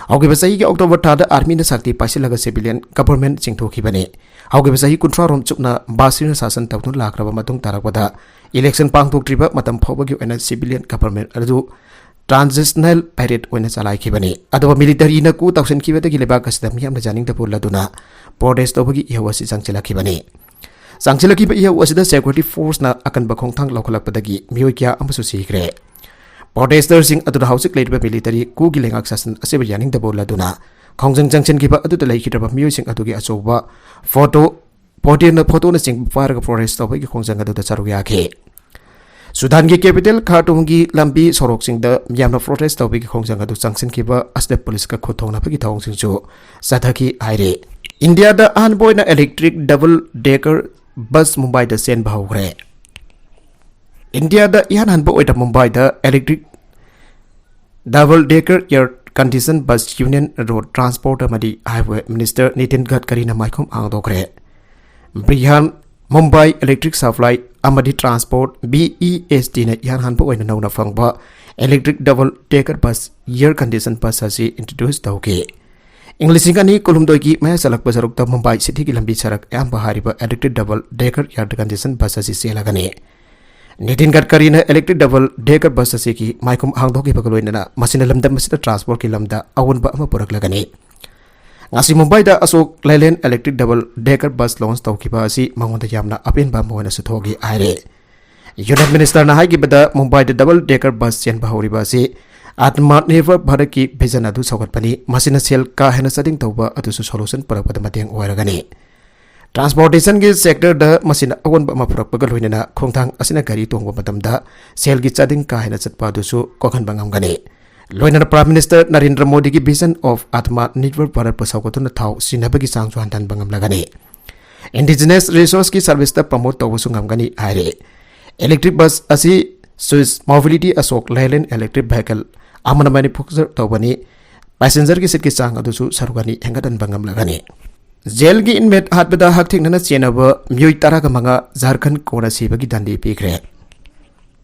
ꯍꯧꯈꯤꯕ ꯆꯍꯤꯒꯤ ꯑꯣꯛꯇꯣꯕꯔ ꯊꯥꯗ ꯑꯥꯔꯃꯤꯅ ꯁꯛꯇꯤ ꯄꯥꯏꯁꯤꯜꯂꯒ ꯁꯤꯚꯤꯂꯤꯌꯟ ꯒꯚꯔꯟꯃꯦꯟꯠ ꯆꯤꯡꯊꯣꯛꯈꯤꯕꯅꯤ꯫ ꯍꯧꯈꯤꯕ ꯆꯍꯤ ꯀꯨꯟꯊ꯭ꯔꯥ ꯔꯣꯝ ꯆꯨꯞꯅ ꯕꯥꯁꯤꯔꯅ ꯁꯥꯁꯟ ꯇꯧꯗꯨꯅ ꯂꯥꯛꯈ꯭ꯔꯕ ꯃꯇꯨꯡ ꯇꯥꯔꯛꯄꯗ ꯏꯂꯦꯛꯁꯟ ꯄꯥꯡꯊꯣꯛꯇ꯭ꯔꯤꯕ ꯃꯇꯝ ꯐꯥꯎꯕꯒꯤ ꯑꯣꯏꯅ ꯁꯤꯚꯤꯂꯤꯌꯟ ꯒꯚꯔꯟꯃꯦꯟꯠ ꯑꯗꯨ ꯇ꯭ꯔꯥꯟꯖꯤꯁꯅꯦꯜ ꯄꯦꯔꯦꯗ ꯑꯣꯏꯅ ꯆꯂꯥꯏꯈꯤꯕꯅꯤ꯫ ꯑꯗꯨꯕꯨ ꯃꯤꯂꯤꯇꯔꯤꯅ ꯀꯨ ꯇꯧꯁꯤꯟꯈꯤꯕꯗꯒꯤ ꯂꯩꯕꯥꯛ ꯑꯁꯤꯗ ꯃꯤꯌꯥꯝꯅ ꯌꯥꯅꯤꯡꯗꯕ ꯎꯠꯂꯗꯨꯅ ꯄ꯭ꯔꯣꯇꯦꯁ ꯇꯧꯕꯒꯤ ꯏꯍꯧ ꯑꯁꯤ ꯆꯪꯁꯤꯜꯂꯛꯈꯤꯕꯅꯤ꯫ ꯆꯪꯁꯤꯜꯂꯛꯈꯤꯕ ꯏꯍꯧ ꯑꯁꯤꯗ ꯁꯦꯀ꯭ꯌꯨꯔꯤꯇꯤ ꯐꯣꯔꯁꯅ ꯑꯀꯟꯕ ꯈꯣꯡꯊꯥꯡ ꯂꯧꯈꯠꯂꯛꯄꯗꯒꯤ ꯃꯤꯑꯣꯏ ꯀꯌꯥ ꯑꯃꯁꯨ ꯁꯤꯈ꯭ꯔꯦ꯫ ꯄ꯭ꯔꯣꯇꯦꯁꯇꯔꯁꯤꯡ ꯑꯗꯨꯅ ꯍꯧꯖꯤꯛ ꯂꯩꯔꯤꯕ ꯃꯤꯂꯤꯇꯔꯤ ꯀꯨꯒꯤ ꯂꯩꯉꯥꯛ ꯁꯥꯁꯟ ꯑꯁꯤꯕꯨ ꯌꯥꯅꯤꯡꯗꯕ ꯎꯠꯂꯗꯨꯅ ꯈꯣꯡꯖꯪ ꯆꯪꯁꯤꯟꯈꯤꯕ ꯑꯗꯨꯗ ꯂꯩꯈꯤꯗ꯭ꯔꯕ ꯃꯤꯑꯣꯏꯁꯤꯡ ꯑꯗꯨꯒꯤ ꯑꯆꯧꯕ ꯐꯣꯇꯣ, ꯐꯣꯇꯣꯅ, ꯐꯣꯇꯣꯅꯆꯤꯡꯕ ꯄꯥꯏꯔꯒ ꯄ꯭ꯔꯣꯇꯦꯁ ꯇꯧꯕꯒꯤ ꯈꯣꯡꯖꯪ ꯑꯗꯨꯗ ꯁꯔꯨꯛ ꯌꯥꯈꯤ꯫ ꯁꯨꯗꯥꯟꯒꯤ ꯀꯦꯄꯤꯇꯦꯜ ꯈꯥꯔꯇꯨꯝꯒꯤ ꯂꯝꯕꯤ ꯁꯣꯔꯣꯛꯁꯤꯡꯗ ꯃꯤꯌꯥꯝꯅ ꯄ꯭ꯔꯣꯇꯦꯁ ꯇꯧꯕꯒꯤ ꯈꯣꯡꯖꯪ ꯑꯗꯨ ꯆꯪꯁꯤꯟꯈꯤꯕ ꯑꯁꯤꯗ ꯄꯨꯂꯤꯁꯀ ꯈꯨꯠ ꯊꯣꯡꯅꯕꯒꯤ ꯊꯧꯑꯣꯡꯁꯤꯡꯁꯨ ꯆꯠꯊꯈꯤ ꯍꯥꯏꯔꯤ꯫ ꯏꯟꯗꯤꯌꯥꯗ ꯑꯍꯥꯟꯕ ꯑꯣꯏꯅ ꯏꯂꯦꯛꯇ꯭ꯔꯤꯛ ꯗꯕꯜ ꯗꯦꯀꯔ ꯕꯁ ꯃꯨꯝꯕꯥꯏꯗ ꯆꯦꯟꯕ ꯍꯧꯈ꯭ꯔꯦ꯫ ꯏꯟꯗꯤꯌꯥꯗ ꯏꯍꯥꯟ ꯍꯥꯟꯕ ꯑꯣꯏꯅ ꯃꯨꯝꯕꯥꯏꯗ electric double decker air condition bus union road transport ꯑꯃꯗꯤ ꯍꯥꯏꯋꯦ ꯃꯤꯅꯤꯁꯇꯔ ꯅꯤꯇꯤꯟ ꯒꯗꯀꯔꯤꯅ ꯃꯥꯏꯈꯨꯝ ꯍꯥꯡꯗꯣꯛꯈ꯭ꯔꯦ꯫ ꯕ꯭ꯔꯤꯍꯥꯟ ꯃꯨꯝꯕꯥꯏ ꯏꯂꯦꯛꯇ꯭ꯔꯤꯛ ꯁꯄ꯭ꯂꯥꯏ ꯑꯃꯗꯤ ꯇ꯭ꯔꯥꯟꯁꯄꯣꯔꯠ, ꯕꯤ ꯏ ꯑꯦꯁ ꯇꯤꯅ ꯏꯍꯥꯟ ꯍꯥꯟꯕ ꯑꯣꯏꯅ ꯅꯧꯅ ꯐꯪꯕ electric double decker bus air condition bus ꯑꯁꯤ ꯏꯟꯇ꯭ꯔꯣꯗ꯭ꯌꯨꯁ ꯇꯧꯈꯤ꯫ ꯏꯪ ꯂꯤꯁꯤꯡ ꯑꯅꯤ ꯀꯨꯟꯍꯨꯝꯗꯣꯏꯒꯤ ꯃꯌꯥ ꯆꯜꯂꯛꯄ ꯁꯔꯨꯛꯇ ꯃꯨꯝꯕꯥꯏ ꯁꯤꯇꯤꯒꯤ ꯂꯝꯕꯤ ꯁꯔꯛ ꯑꯌꯥꯝꯕ ꯍꯥꯏꯔꯤꯕ electric double decker air condition bus ꯑꯁꯤ ꯆꯦꯜꯂꯒꯅꯤ꯫ Nitin ꯒꯗꯀꯔꯤꯅ electric double decker bus ꯑꯁꯤꯒꯤ ꯃꯥꯏꯈꯨꯝ ꯍꯥꯡꯗꯣꯛꯈꯤꯕꯒ ꯂꯣꯏꯅꯅ ꯃꯁꯤꯅ ꯂꯝꯗꯝ ꯑꯁꯤꯗ ꯇ꯭ꯔꯥꯟꯁꯄꯣꯔꯠꯀꯤ ꯂꯝꯗ ꯑꯑꯣꯟꯕ ꯑꯃ ꯄꯨꯔꯛꯂꯒꯅꯤ꯫ ꯉꯁꯤ ꯃꯨꯝꯕꯥꯏꯗ Ashok Leyland electric double decker bus launch ꯇꯧꯈꯤꯕ ꯑꯁꯤ ꯃꯉꯣꯟꯗ ꯌꯥꯝꯅ ꯑꯄꯦꯟꯕ ꯑꯃ ꯑꯣꯏꯅꯁꯨ ꯊꯣꯛꯏ ꯍꯥꯏꯔꯦ꯫ ꯌꯨꯅꯤꯌꯟ ꯃꯤꯅꯤꯁꯇꯔꯅ ꯍꯥꯏꯈꯤꯕꯗ ꯃꯨꯝꯕꯥꯏꯗ ꯗꯕꯜ ꯗꯦꯀꯔ ꯕꯁ ꯆꯦꯟꯕ ꯍꯧꯔꯤꯕ ꯑꯁꯤ ꯑꯥꯇꯃ ꯅꯤꯔꯚꯔ ꯚꯥꯔꯠꯀꯤ ꯚꯤꯖꯟ ꯑꯗꯨ ꯁꯧꯒꯠꯄꯅꯤ꯫ ꯃꯁꯤꯅ ꯁꯦꯜ ꯀꯥ ꯍꯦꯟꯅ ꯆꯥꯗꯤꯡ ꯇꯧꯕ ꯑꯗꯨꯁꯨ ꯁꯣꯂꯨꯁꯟ ꯄꯨꯔꯛꯄꯗ ꯃꯇꯦꯡ ꯑꯣꯏꯔꯒꯅꯤ꯫ ꯇ꯭ꯔꯥꯟꯁꯄꯣꯔꯇꯦꯁꯟꯒꯤ ꯁꯦꯛꯇꯔꯗ ꯃꯁꯤꯅ ꯑꯑꯣꯟꯕ ꯑꯃ ꯄꯨꯔꯛꯄꯒ ꯂꯣꯏꯅꯅ ꯈꯣꯡꯊꯥꯡ ꯑꯁꯤꯅ ꯒꯥꯔꯤ ꯇꯣꯡꯕ ꯃꯇꯝꯗ ꯁꯦꯜꯒꯤ ꯆꯥꯗꯤꯡ ꯀꯥ ꯍꯦꯟꯅ ꯆꯠꯄ ꯑꯗꯨꯁꯨ ꯀꯣꯛꯍꯟꯕ ꯉꯝꯒꯅꯤ꯫ ꯂꯣꯏꯅꯅ ꯄ꯭ꯔꯥꯏꯝ ꯃꯤꯅꯤꯁꯇꯔ ꯅꯔꯦꯟꯗ꯭ꯔ ꯃꯣꯗꯤꯒꯤ ꯚꯤꯖꯟ ꯑꯣꯐ ꯑꯥꯇꯃ ꯅꯤꯔꯚꯔ ꯚꯥꯔꯠꯄꯨ ꯁꯧꯒꯠꯇꯨꯅ ꯊꯥꯎ ꯁꯤꯖꯤꯟꯅꯕꯒꯤ ꯆꯥꯡꯁꯨ ꯍꯟꯊꯍꯟꯕ ꯉꯝꯂꯒꯅꯤ꯫ ꯏꯟꯗꯤꯖꯤꯅꯁ ꯔꯤꯁꯣꯔꯁꯀꯤ ꯁꯔꯚꯤꯁꯇ ꯄ꯭ꯔꯃꯣꯠ ꯇꯧꯕꯁꯨ ꯉꯝꯒꯅꯤ ꯍꯥꯏꯔꯤ꯫ ꯏꯂꯦꯛꯇ꯭ꯔꯤꯛ ꯕꯁ ꯑꯁꯤ ꯁ꯭ꯋꯤꯁ ꯃꯣꯕꯤꯂꯤꯇꯤ ꯑꯁꯣꯛ ꯂꯦꯂꯦꯟ ꯏꯂꯦꯛꯇ꯭ꯔꯤꯛ ꯚꯦꯍꯤꯀꯜ ꯑꯃꯅ ꯃꯦꯅꯨꯐꯦꯛꯆꯔ ꯇꯧꯕꯅꯤ꯫ ꯄꯦꯁꯦꯟꯖꯔꯒꯤ ꯁꯤꯠꯀꯤ ꯆꯥꯡ ꯑꯗꯨꯁꯨ ꯁꯔꯨꯛ ꯑꯅꯤ ꯍꯦꯟꯒꯠꯍꯟꯕ ꯉꯝꯂꯒꯅꯤ꯫ ꯖꯦꯜꯒꯤ ꯏꯟꯃꯦꯠ ꯍꯥꯠꯄꯗ ꯍꯛꯊꯦꯡꯅꯅ ꯆꯦꯟꯅꯕ ꯃꯤꯑꯣꯏ ꯇꯔꯥꯒ ꯃꯉꯥ ꯖꯥꯔꯈꯟꯗ ꯀꯣꯔꯠꯅ ꯁꯤꯕꯒꯤ ꯗꯟꯗꯤ ꯄꯤꯈ꯭ꯔꯦ꯫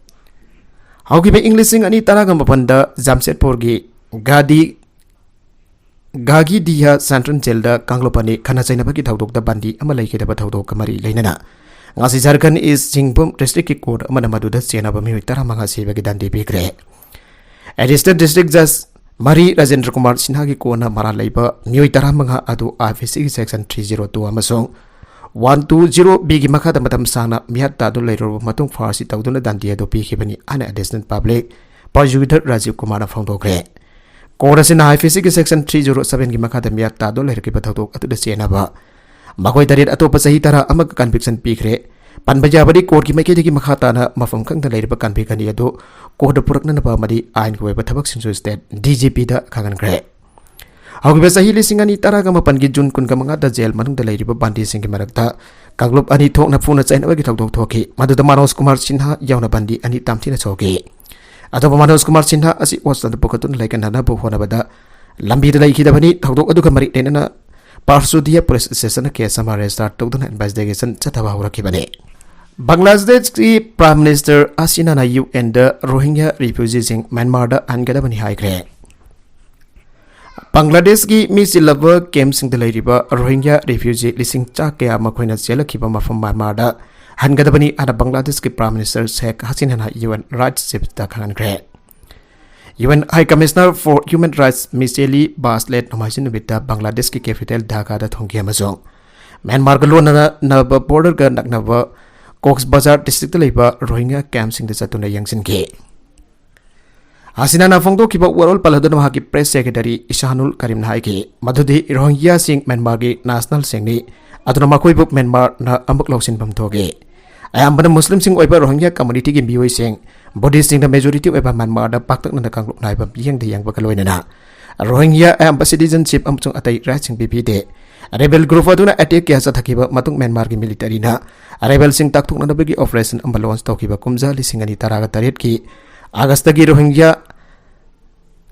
ꯍꯧꯈꯤꯕ ꯏꯪ ꯂꯤꯁꯤꯡ ꯑꯅꯤ ꯇꯔꯥꯒ ꯃꯥꯄꯟꯗ ꯖꯥꯝꯁꯦꯗꯄꯨꯔꯒꯤ ꯒꯥꯗꯤ ꯒꯥꯒꯤꯗꯤꯌꯥ ꯁꯦꯟꯇ꯭ꯔꯦꯜ ꯖꯦꯜꯗ ꯀꯥꯡꯂꯨꯞ ꯑꯅꯤ ꯈꯠꯅ ꯆꯩꯅꯕꯒꯤ ꯊꯧꯗꯣꯛꯇ ꯕꯟꯗꯤ ꯑꯃ ꯂꯩꯈꯤꯗꯕ ꯊꯧꯗꯣꯛꯀ ꯃꯔꯤ ꯂꯩꯅꯅ ꯉꯁꯤ ꯖꯔꯈꯟ ꯏꯁ ꯁꯤꯡꯚꯨꯝ ꯗꯤꯁꯇ꯭ꯔꯤꯛꯀꯤ ꯀꯣꯔꯠ ꯑꯃꯅ ꯃꯗꯨꯗ ꯆꯦꯟꯅꯕ ꯃꯤꯑꯣꯏ ꯇꯔꯥꯃꯉꯥ ꯁꯤꯕꯒꯤ ꯗꯟꯗꯤ ꯄꯤꯈ꯭ꯔꯦ꯫ ꯑꯦꯗꯤꯁꯅꯦꯜ ꯗꯤꯁꯇ꯭ꯔꯤꯛ ꯖꯖ ꯃꯔꯤ ꯔꯥꯖꯦꯟꯗ꯭ꯔ ꯀꯨꯃꯥꯔ ꯁꯤꯟꯍꯥꯒꯤ ꯀꯣꯟꯅ ꯃꯔꯥꯜ ꯂꯩꯕ ꯃꯤꯑꯣꯏ ꯇꯔꯥꯃꯉꯥ ꯑꯗꯨ ꯑꯥꯏ ꯄꯤ ꯁꯤꯒꯤ ꯁꯦꯛꯁꯟ ꯊ꯭ꯔꯤ ꯖꯤꯔꯣ ꯇꯨ ꯑꯃꯁꯨꯡ ꯋꯥꯟ ꯇꯨ ꯖꯤꯔꯣ ꯕꯤꯒꯤ ꯃꯈꯥꯗ ꯃꯇꯝ ꯁꯥꯡꯅ ꯃꯤꯍꯥꯠ ꯇꯥꯗꯨꯅ ꯂꯩꯔꯨꯔꯕ ꯃꯇꯨꯡ ꯐꯥꯔꯁꯤ ꯇꯧꯗꯨꯅ ꯗꯟꯗꯤ ꯑꯗꯨ ꯄꯤꯈꯤꯕꯅꯤ ꯍꯥꯏꯅ ꯑꯦꯗꯤꯁꯅꯦꯜ ꯄꯕ꯭ꯂꯤꯛ ꯄ꯭ꯔꯣꯁꯤꯀ꯭ꯌꯨꯇꯔ ꯔꯥꯖꯤꯕ ꯀꯨꯃꯥꯔꯅ ꯐꯣꯡꯗꯣꯛꯈ꯭ꯔꯦ꯫ ꯀꯣꯔꯠ ꯑꯁꯤꯅ ꯑꯥꯏ ꯄꯤ ꯁꯤꯒꯤ ꯁꯦꯛꯁꯟ ꯊ꯭ꯔꯤ ꯖꯤꯔꯣ ꯁꯚꯦꯟꯒꯤ ꯃꯈꯥꯗ ꯃꯤꯍꯥꯠ ꯇꯥꯗꯨꯅ ꯂꯩꯔꯛꯈꯤꯕ ꯊꯧꯗꯣꯛ ꯑꯗꯨꯗ ꯆꯦꯟꯅꯕ ꯃꯈꯣꯏ ꯇꯔꯦꯠ ꯑꯇꯣꯞꯄ ꯆꯍꯤ ꯇꯔꯥ ꯑꯃꯒ ꯀꯟꯚꯤꯛꯁꯟ ꯄꯤꯈ꯭ꯔꯦ꯫ ꯄꯟꯕ ꯌꯥꯕꯗꯤ ꯀꯣꯔꯠꯀꯤ ꯃꯥꯏꯀꯩꯗꯒꯤ ꯃꯈꯥ ꯇꯥꯅ ꯃꯐꯝ ꯈꯪꯗ ꯂꯩꯔꯤꯕ ꯀꯟꯚꯤꯛ ꯑꯅꯤ ꯑꯗꯨ ꯀꯣꯔꯠꯇ ꯄꯨꯔꯛꯅꯅꯕ ꯑꯃꯗꯤ ꯑꯥꯏꯟꯒꯤ ꯑꯣꯏꯕ ꯊꯕꯛꯁꯤꯡꯁꯨ ꯁ꯭ꯇꯦꯠ ꯗꯤ ꯖꯤ ꯄꯤꯗ ꯈꯪꯍꯟꯈ꯭ꯔꯦ꯫ ꯍꯧꯈꯤꯕ ꯆꯍꯤ ꯂꯤꯁꯤꯡ ꯑꯅꯤ ꯇꯔꯥꯒ ꯃꯥꯄꯟꯒꯤ ꯖꯨꯟ ꯀꯨꯟꯒ ꯃꯉꯥꯗ ꯖꯦꯜ ꯃꯅꯨꯡꯗ ꯂꯩꯔꯤꯕ ꯕꯟꯗꯤꯁꯤꯡꯒꯤ ꯃꯔꯛꯇ ꯀꯥꯡꯂꯨꯞ ꯑꯅꯤ ꯊꯣꯛꯅ ꯐꯨꯅ ꯆꯩꯅꯕꯒꯤ ꯊꯧꯗꯣꯛ ꯊꯣꯛꯈꯤ꯫ ꯃꯗꯨꯗ ꯃꯅꯣꯖ ꯀꯨꯃꯥꯔ ꯁꯤꯟꯍꯥ ꯌꯥꯎꯅ ꯕꯟꯗꯤ ꯑꯅꯤ ꯇꯝꯊꯤꯅ ꯁꯣꯛꯈꯤ꯫ ꯑꯗꯨꯕꯨ ꯃꯅꯣꯖ ꯀꯨꯃꯥꯔ ꯁꯤꯟꯍꯥ ꯑꯁꯤ ꯍꯣꯁꯄꯤꯇꯥꯜꯗ ꯄꯨꯈꯠꯇꯨꯅ ꯂꯥꯏꯀꯠꯅꯅꯕ ꯍꯣꯠꯅꯕꯗ ꯂꯝꯕꯤꯗ ꯂꯩꯈꯤꯗꯕꯅꯤ꯫ ꯊꯧꯗꯣꯛ ꯑꯗꯨꯒ ꯃꯔꯤ ꯂꯩꯅꯅ ꯄꯥꯔꯁꯨꯗꯤꯌꯥ ꯄꯨꯂꯤꯁ ꯁ꯭ꯇꯦꯁꯟꯅ ꯀꯦꯁ ꯑꯃ ꯔꯦꯖꯤꯁꯇꯥꯔ ꯇꯧꯗꯨꯅ ꯏꯟꯚꯦꯁꯇꯤꯒꯦꯁꯟ ꯆꯠꯊꯕ ꯍꯧꯔꯛꯈꯤꯕꯅꯤ꯫ ꯕꯪꯒ꯭ꯂꯥꯗꯦꯁꯀꯤ ꯄ꯭ꯔꯥꯏꯝ ꯃꯤꯅꯤꯁꯇꯔ ꯍꯁꯤꯅꯥꯅ ꯌꯨ ꯑꯦꯟꯗ ꯔꯣꯍꯤꯡꯒ꯭ꯌꯥ ꯔꯤꯐ꯭ꯌꯨꯖꯤꯁꯤꯡ ꯃ꯭ꯌꯥꯟꯃꯥꯔꯗ ꯍꯟꯒꯗꯕꯅꯤ ꯍꯥꯏꯈ꯭ꯔꯦ꯫ ꯕꯪꯒ꯭ꯂꯥꯗꯦꯁꯀꯤ ꯃꯤ ꯆꯤꯜꯂꯕ ꯀꯦꯝꯞꯁꯤꯡꯗ ꯂꯩꯔꯤꯕ ꯔꯣꯍꯤꯡꯒ꯭ꯌꯥ ꯔꯤꯐ꯭ꯌꯨꯖꯤ ꯂꯤꯁꯤꯡ ꯆꯥ ꯀꯌꯥ ꯃꯈꯣꯏꯅ ꯆꯦꯜꯂꯛꯈꯤꯕ ꯃꯐꯝ ꯃ꯭ꯌꯥꯟꯃꯥꯔꯗ ꯍꯟꯒꯗꯕꯅꯤ ꯍꯥꯏꯅ ꯕꯪꯒ꯭ꯂꯥꯗꯦꯁꯀꯤ ꯄ꯭ꯔꯥꯏꯝ ꯃꯤꯅꯤꯁꯇꯔ ꯁꯦꯈ ꯍꯁꯤꯅꯥꯅ ꯌꯨ ꯑꯦꯟ ꯔꯥꯏꯠꯁ ꯆꯤꯐꯇ ꯈꯪꯍꯟꯈ꯭ꯔꯦ꯫ U N high commissioner for human rights Michelle Bachelet ꯅꯣꯡꯃꯥꯏꯖꯤꯡ ꯅꯨꯃꯤꯠꯇ ꯕꯪꯒ꯭ꯂꯥꯗꯦꯁꯀꯤ ꯀꯦꯄꯤꯇꯦꯜ ꯙꯥꯀꯥꯗ ꯊꯨꯡꯈꯤ ꯑꯃꯁꯨꯡ ꯃ꯭ꯌꯥꯟꯃꯥꯔꯒ ꯂꯣꯟꯅꯅ ꯅꯕ ꯕꯣꯔꯗꯔꯒ ꯅꯛꯅꯕ ꯀꯣꯛꯁ ꯕꯖꯥꯔ ꯗꯤꯁꯇ꯭ꯔꯤꯛꯇ ꯂꯩꯕ ꯔꯣꯍꯤꯡꯒ꯭ꯌꯥ ꯀꯦꯝꯞꯁꯤꯡꯗ ꯆꯠꯇꯨꯅ ꯌꯦꯡꯁꯤꯟꯈꯤ꯫ ꯍꯁꯤꯅꯥꯅ ꯐꯣꯡꯗꯣꯛꯈꯤꯕ ꯋꯥꯔꯣꯜ ꯄꯜꯂꯗꯨꯅ ꯃꯍꯥꯛꯀꯤ ꯄ꯭ꯔꯦꯁ ꯁꯦꯀ꯭ꯔꯦꯇꯔꯤ ꯏꯁꯥꯅꯨꯜ ꯀꯔꯤꯝꯅ ꯍꯥꯏꯈꯤ ꯃꯗꯨꯗꯤ ꯔꯣꯍꯤꯡꯒ꯭ꯌꯥꯁꯤꯡ ꯃ꯭ꯌꯥꯟꯃꯥꯔꯒꯤ ꯅꯦꯁꯅꯦꯜꯁꯤꯡꯅꯤ, ꯑꯗꯨꯅ ꯃꯈꯣꯏꯕꯨ ꯃ꯭ꯌꯥꯟꯃꯥꯔꯅ ꯑꯃꯨꯛ ꯂꯧꯁꯤꯟꯐꯝ ꯊꯣꯛꯏ꯫ ꯑꯌꯥꯝꯕꯅ ꯃꯨꯁꯂꯤꯝꯁꯤꯡ ꯑꯣꯏꯕ ꯔꯣꯍꯤꯡꯒ꯭ꯌꯥ ꯀꯝꯃꯨꯅꯤꯇꯤꯒꯤ ꯃꯤꯑꯣꯏꯁꯤꯡ ꯕꯨꯙꯤꯁꯁꯤꯡꯗ ꯃꯦꯖꯣꯔꯤꯇꯤ ꯑꯣꯏꯕ ꯃ꯭ꯌꯥꯟꯃꯥꯔꯗ ꯄꯥꯛꯇꯛꯅꯅ ꯀꯥꯡꯂꯨꯞ ꯅꯥꯏꯕ ꯃꯤꯠꯌꯦꯡꯗ ꯌꯦꯡꯕꯒ ꯂꯣꯏꯅꯅ ꯔꯣꯍꯤꯡꯒ꯭ꯌꯥ ꯑꯌꯥꯝꯕ ꯁꯤꯇꯤꯖꯟꯁꯤꯞ ꯑꯃꯁꯨꯡ ꯑꯇꯩ ꯔꯥꯏꯠꯁꯤꯡ ꯄꯤꯕꯤꯗꯦ꯫ ꯔꯦꯕꯦꯜ ꯒ꯭ꯔꯨꯞ ꯑꯗꯨꯅ ꯑꯦꯇꯦꯛ ꯀꯌꯥ ꯆꯠꯊꯈꯤꯕ ꯃꯇꯨꯡ ꯃ꯭ꯌꯥꯟꯃꯥꯔꯒꯤ ꯃꯤꯂꯤꯇꯔꯤꯅ ꯔꯦꯕꯦꯜꯁꯤꯡ ꯇꯥꯛꯊꯣꯛꯅꯅꯕꯒꯤ ꯑꯣꯄꯔꯦꯁꯟ ꯑꯃ ꯂꯣꯟꯆ ꯇꯧꯈꯤꯕ ꯀꯨꯝꯖꯥ ꯂꯤꯁꯤꯡ ꯑꯅꯤ ꯇꯔꯥꯒ ꯇꯔꯦꯠꯀꯤ ꯑꯥꯒꯁꯇꯒꯤ ꯔꯣꯍꯤꯡꯒ꯭ꯌꯥ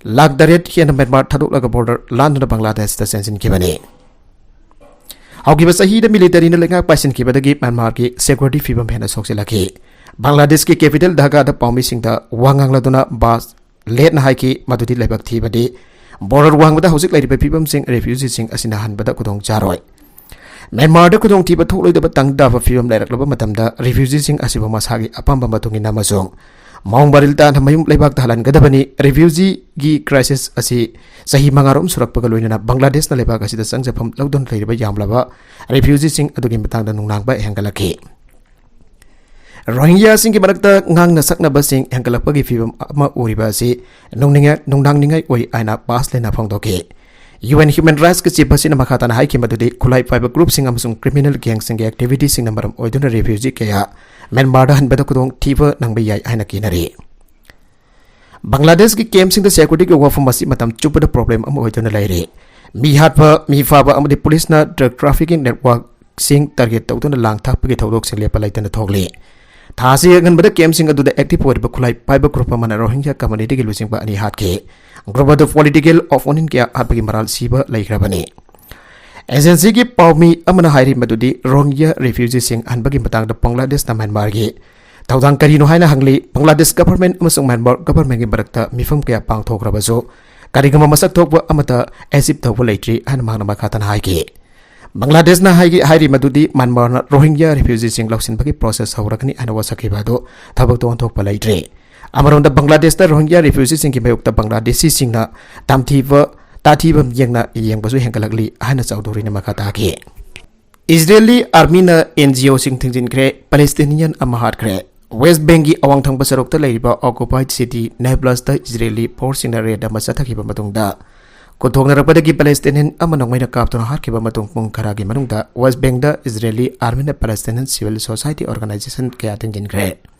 ꯂꯥꯈ ꯇꯔꯦꯠ ꯍꯦꯟꯅ ꯃ꯭ꯌꯥꯟꯃꯥꯔ ꯊꯥꯗꯣꯛꯂꯒ ꯕꯣꯔꯗꯔ ꯂꯥꯟꯗꯨꯅ ꯕꯪꯒ꯭ꯂꯥꯗꯦꯁꯇ ꯆꯦꯟꯁꯤꯟꯈꯤꯕꯅꯤ꯫ ꯍꯧꯈꯤꯕ ꯆꯍꯤꯗ ꯃꯤꯂꯤꯇꯔꯤꯅ ꯂꯩꯉꯥꯛ ꯄꯥꯏꯁꯤꯟꯈꯤꯕꯗꯒꯤ ꯃ꯭ꯌꯥꯟꯃꯥꯔꯒꯤ ꯁꯦꯀ꯭ꯌꯨꯔꯤꯇꯤ ꯐꯤꯕꯝ ꯍꯦꯟꯅ ꯁꯣꯛꯆꯤꯜꯂꯛꯈꯤ꯫ ꯕꯪꯒ꯭ꯂꯥꯗꯦꯁꯀꯤ capital ꯙꯥꯀꯥꯗ ꯄꯥꯎꯃꯤꯁꯤꯡꯗ ꯋꯥ ꯉꯥꯡꯂꯗꯨꯅ ꯕꯥꯁ ꯂꯦꯠꯅ ꯍꯥꯏꯈꯤ ꯃꯗꯨꯗꯤ ꯂꯥꯏꯕꯛ ꯊꯤꯕꯗꯤ border ꯋꯥꯡꯃꯗ ꯍꯧꯖꯤꯛ ꯂꯩꯔꯤꯕ ꯐꯤꯕꯝꯁꯤꯡ refugeeꯁꯤꯡ ꯑꯁꯤꯅ ꯍꯟꯕꯗ ꯈꯨꯗꯣꯡ ꯆꯥꯔꯣꯏ꯫ ꯃ꯭ꯌꯥꯟꯃꯥꯔꯗ ꯈꯨꯗꯣꯡꯊꯤꯕ ꯊꯣꯛꯂꯣꯏꯗꯕ ꯇꯪꯗꯕ ꯐꯤꯕꯝ ꯂꯩꯔꯛꯂꯕ ꯃꯇꯝꯗ refugeeꯁꯤꯡ ꯑꯁꯤꯕꯨ ꯃꯁꯥꯒꯤ ꯑꯄꯥꯝꯕ ꯃꯇꯨꯡ ꯏꯟꯅ ꯑꯃꯁꯨꯡ ꯃꯑꯣꯡ ꯃꯔꯤꯜ ꯇꯥꯅ ꯃꯌꯨꯝ ꯂꯩꯕꯥꯛꯇ ꯍꯜꯍꯟꯒꯗꯕꯅꯤ꯫ Refugeeꯒꯤ crisis ꯑꯁꯤ ꯆꯍꯤ ꯃꯉꯥꯔꯣꯝ ꯁꯨꯔꯛꯄꯒ ꯂꯣꯏꯅꯅ ꯕꯪꯒ꯭ꯂꯥꯗꯦꯁꯅ ꯂꯩꯕꯥꯛ ꯑꯁꯤꯗ ꯆꯪꯖꯐꯝ ꯂꯧꯗꯨꯅ ꯂꯩꯔꯤꯕ ꯌꯥꯝꯂꯕ refugeeꯁꯤꯡ ꯑꯗꯨꯒꯤ ꯃꯇꯥꯡꯗ ꯅꯨꯡꯅꯥꯡꯕ ꯍꯦꯟꯒꯠꯂꯛꯈꯤ꯫ ꯔꯣꯍꯤꯡꯒ꯭ꯌꯥꯁꯤꯡꯒꯤ ꯃꯔꯛꯇ ꯉꯥꯡꯅ ꯁꯛꯅꯕꯁꯤꯡ ꯍꯦꯟꯒꯠꯂꯛꯄꯒꯤ ꯐꯤꯕꯝ ꯑꯃ ꯎꯔꯤꯕ ꯑꯁꯤ ꯅꯨꯡꯅꯤꯡꯉ-, ꯅꯨꯡꯅꯥꯡꯅꯤꯡꯉꯥꯏ ꯑꯣꯏ ꯍꯥꯏꯅ ꯕꯥꯁ ꯂꯦꯠꯅ ꯐꯣꯡꯗꯣꯛꯈꯤ꯫ UN Human Rightsꯀꯤ chief ꯑꯁꯤꯅ ꯃꯈꯥ ꯇꯥꯅ ꯍꯥꯏꯈꯤ ꯃꯗꯨꯗꯤ ꯈꯨꯠꯂꯥꯏ ꯄꯥꯏꯕ groupꯁꯤꯡ ꯑꯃꯁꯨꯡ criminal gangꯁꯤꯡꯒꯤ activityꯁꯤꯡꯅ ꯃꯔꯝ ꯑꯣꯏꯗꯨꯅ refugeeꯀꯌꯥ ꯃ꯭ꯌꯥꯟꯃꯥꯔꯗ ꯍꯟꯕꯗ ꯈꯨꯗꯣꯡꯊꯤꯕ ꯅꯪꯕ ꯌꯥꯏ ꯍꯥꯏꯅ ꯀꯤꯅꯔꯤ꯫ ꯕꯪꯒ꯭ꯂꯥꯗꯦꯁꯀꯤ campꯁꯤꯡꯗ securityꯒꯤ ꯋꯥꯐꯝ ꯑꯁꯤ ꯃꯇꯝ ꯆꯨꯞꯄꯗ problem ꯑꯃ ꯑꯣꯏꯗꯨꯅ ꯂꯩꯔꯤ꯫ ꯃꯤ ꯍꯥꯠꯄ, ꯃꯤ ꯐꯥꯕ ꯑꯃꯗꯤ policeꯅ drug trafficking networkꯁꯤꯡ target ꯇꯧꯗꯨꯅ ꯂꯥꯡ ꯊꯥꯛꯄꯒꯤ ꯊꯧꯗꯣꯛꯁꯤꯡ ꯂꯦꯞꯄ ꯂꯩꯇꯅ ꯊꯣꯛꯂꯤ꯫ ꯊꯥ ꯑꯁꯤ ꯑꯉꯟꯕꯗ campꯁꯤꯡ ꯑꯗꯨꯗ active ꯑꯣꯏꯔꯤꯕ ꯈꯨꯠꯂꯥꯏ ꯄꯥꯏꯕ group ꯑꯃꯅ ꯔꯣꯍꯤꯡꯒ꯭ꯌꯥ communityꯒꯤ ꯂꯨꯆꯤꯡꯕ ꯑꯅꯤ ꯍꯥꯠꯈꯤ꯫ Group ꯑꯗꯨ political opponent ꯀꯌꯥ ꯍꯥꯠꯄꯒꯤ ꯃꯔꯥꯜ ꯁꯤꯕ ꯂꯩꯈ꯭ꯔꯕꯅꯤ꯫ Agencyꯒꯤ ꯄꯥꯎꯃꯤ ꯑꯃꯅ ꯍꯥꯏꯔꯤ ꯃꯗꯨꯗꯤ ꯔꯣꯍꯤꯡꯒ꯭ꯌꯥ refugeeꯁꯤꯡ ꯍꯟꯕꯒꯤ ꯃꯇꯥꯡꯗ ꯕꯪꯒ꯭ꯂꯥꯗꯦꯁꯅ ꯃ꯭ꯌꯥꯟꯃꯥꯔꯒꯤ ꯊꯧꯗꯥꯡ ꯀꯔꯤꯅꯣ ꯍꯥꯏꯅ ꯍꯪꯂꯤ꯫ ꯕꯪꯒ꯭ꯂꯥꯗꯦꯁ government ꯑꯃꯁꯨꯡ ꯃ꯭ꯌꯥꯟꯃꯥꯔ governmentꯀꯤ ꯃꯔꯛꯇ ꯃꯤꯐꯝ ꯀꯌꯥ ꯄꯥꯡꯊꯣꯛꯈ꯭ꯔꯕꯁꯨ ꯀꯔꯤꯒꯨꯝꯕ ꯃꯁꯛ ꯊꯣꯛꯄ ꯑꯃꯠꯇ achieve ꯇꯧꯕ ꯂꯩꯇ꯭ꯔꯤ ꯍꯥꯏꯅ ꯃꯍꯥꯛꯅ ꯃꯈꯥ ꯇꯥꯅ ꯍꯥꯏꯈꯤ꯫ ꯕꯪꯒ꯭ꯂꯥꯗꯦꯁꯅ ꯍꯥꯏꯒꯤ-, ꯍꯥꯏꯔꯤ ꯃꯗꯨꯗꯤ ꯃ꯭ꯌꯥꯟꯃꯥꯔꯅ ꯔꯣꯍꯤꯡꯒ꯭ꯌꯥ refugeeꯁꯤꯡ ꯂꯧꯁꯤꯟꯕꯒꯤ process ꯍꯧꯔꯒꯅꯤ ꯍꯥꯏꯅ ꯋꯥꯁꯛꯈꯤꯕ ꯑꯗꯨ ꯊꯕꯛꯇ ꯑꯣꯟꯊꯣꯛꯄ ꯂꯩꯇ꯭ꯔꯤ꯫ ꯑꯃꯔꯣꯝꯗ ꯕꯪꯒ꯭ꯂꯥꯗꯦꯁꯇ ꯔꯣꯍꯤꯡꯒ꯭ꯌꯥ refugeeꯁꯤꯡꯒꯤ ꯃꯥꯌꯣꯛꯇ ꯕꯪꯒ꯭ꯂꯥꯗꯦꯁꯤꯁꯤꯡꯅ ꯇꯝꯊꯤꯕ, ꯇꯥꯊꯤꯕ ꯃꯤꯠꯌꯦꯡꯅ ꯌꯦꯡꯕꯁꯨ ꯍꯦꯟꯒꯠꯂꯛꯂꯤ ꯍꯥꯏꯅ ꯆꯧꯙꯨꯔꯤꯅ ꯃꯈꯥ ꯇꯥꯈꯤ꯫ ꯏꯖꯔꯦꯂꯤ armyꯅ NGOꯁꯤꯡ ꯊꯤꯡꯖꯤꯟꯈ꯭ꯔꯦ, Palestinian ꯑꯃ ꯍꯥꯠꯈ꯭ꯔꯦ꯫ West Bankꯀꯤ ꯑꯋꯥꯡ ꯊꯪꯕ ꯁꯔꯨꯛꯇ ꯂꯩꯔꯤꯕ occupied city Nablusꯇ ꯏꯖꯔꯦꯂꯤ forceꯁꯤꯡꯅ raid ꯑꯃ ꯆꯠꯊꯈꯤꯕ ꯃꯇꯨꯡꯗ ꯈꯨꯠꯊꯣꯛꯅꯔꯛꯄꯗꯒꯤ Palestinian ꯑꯃ ꯅꯣꯡꯃꯩꯅ ꯀꯥꯞꯇꯨꯅ ꯍꯥꯠꯈꯤꯕ ꯃꯇꯨꯡ ꯄꯨꯡ ꯈꯔꯒꯤ ꯃꯅꯨꯡꯗ West Bankꯇ Israeli armyꯅ Palestinian civil society organisation ꯀꯌꯥ ꯊꯤꯡꯖꯤꯟꯈ꯭ꯔꯦ꯫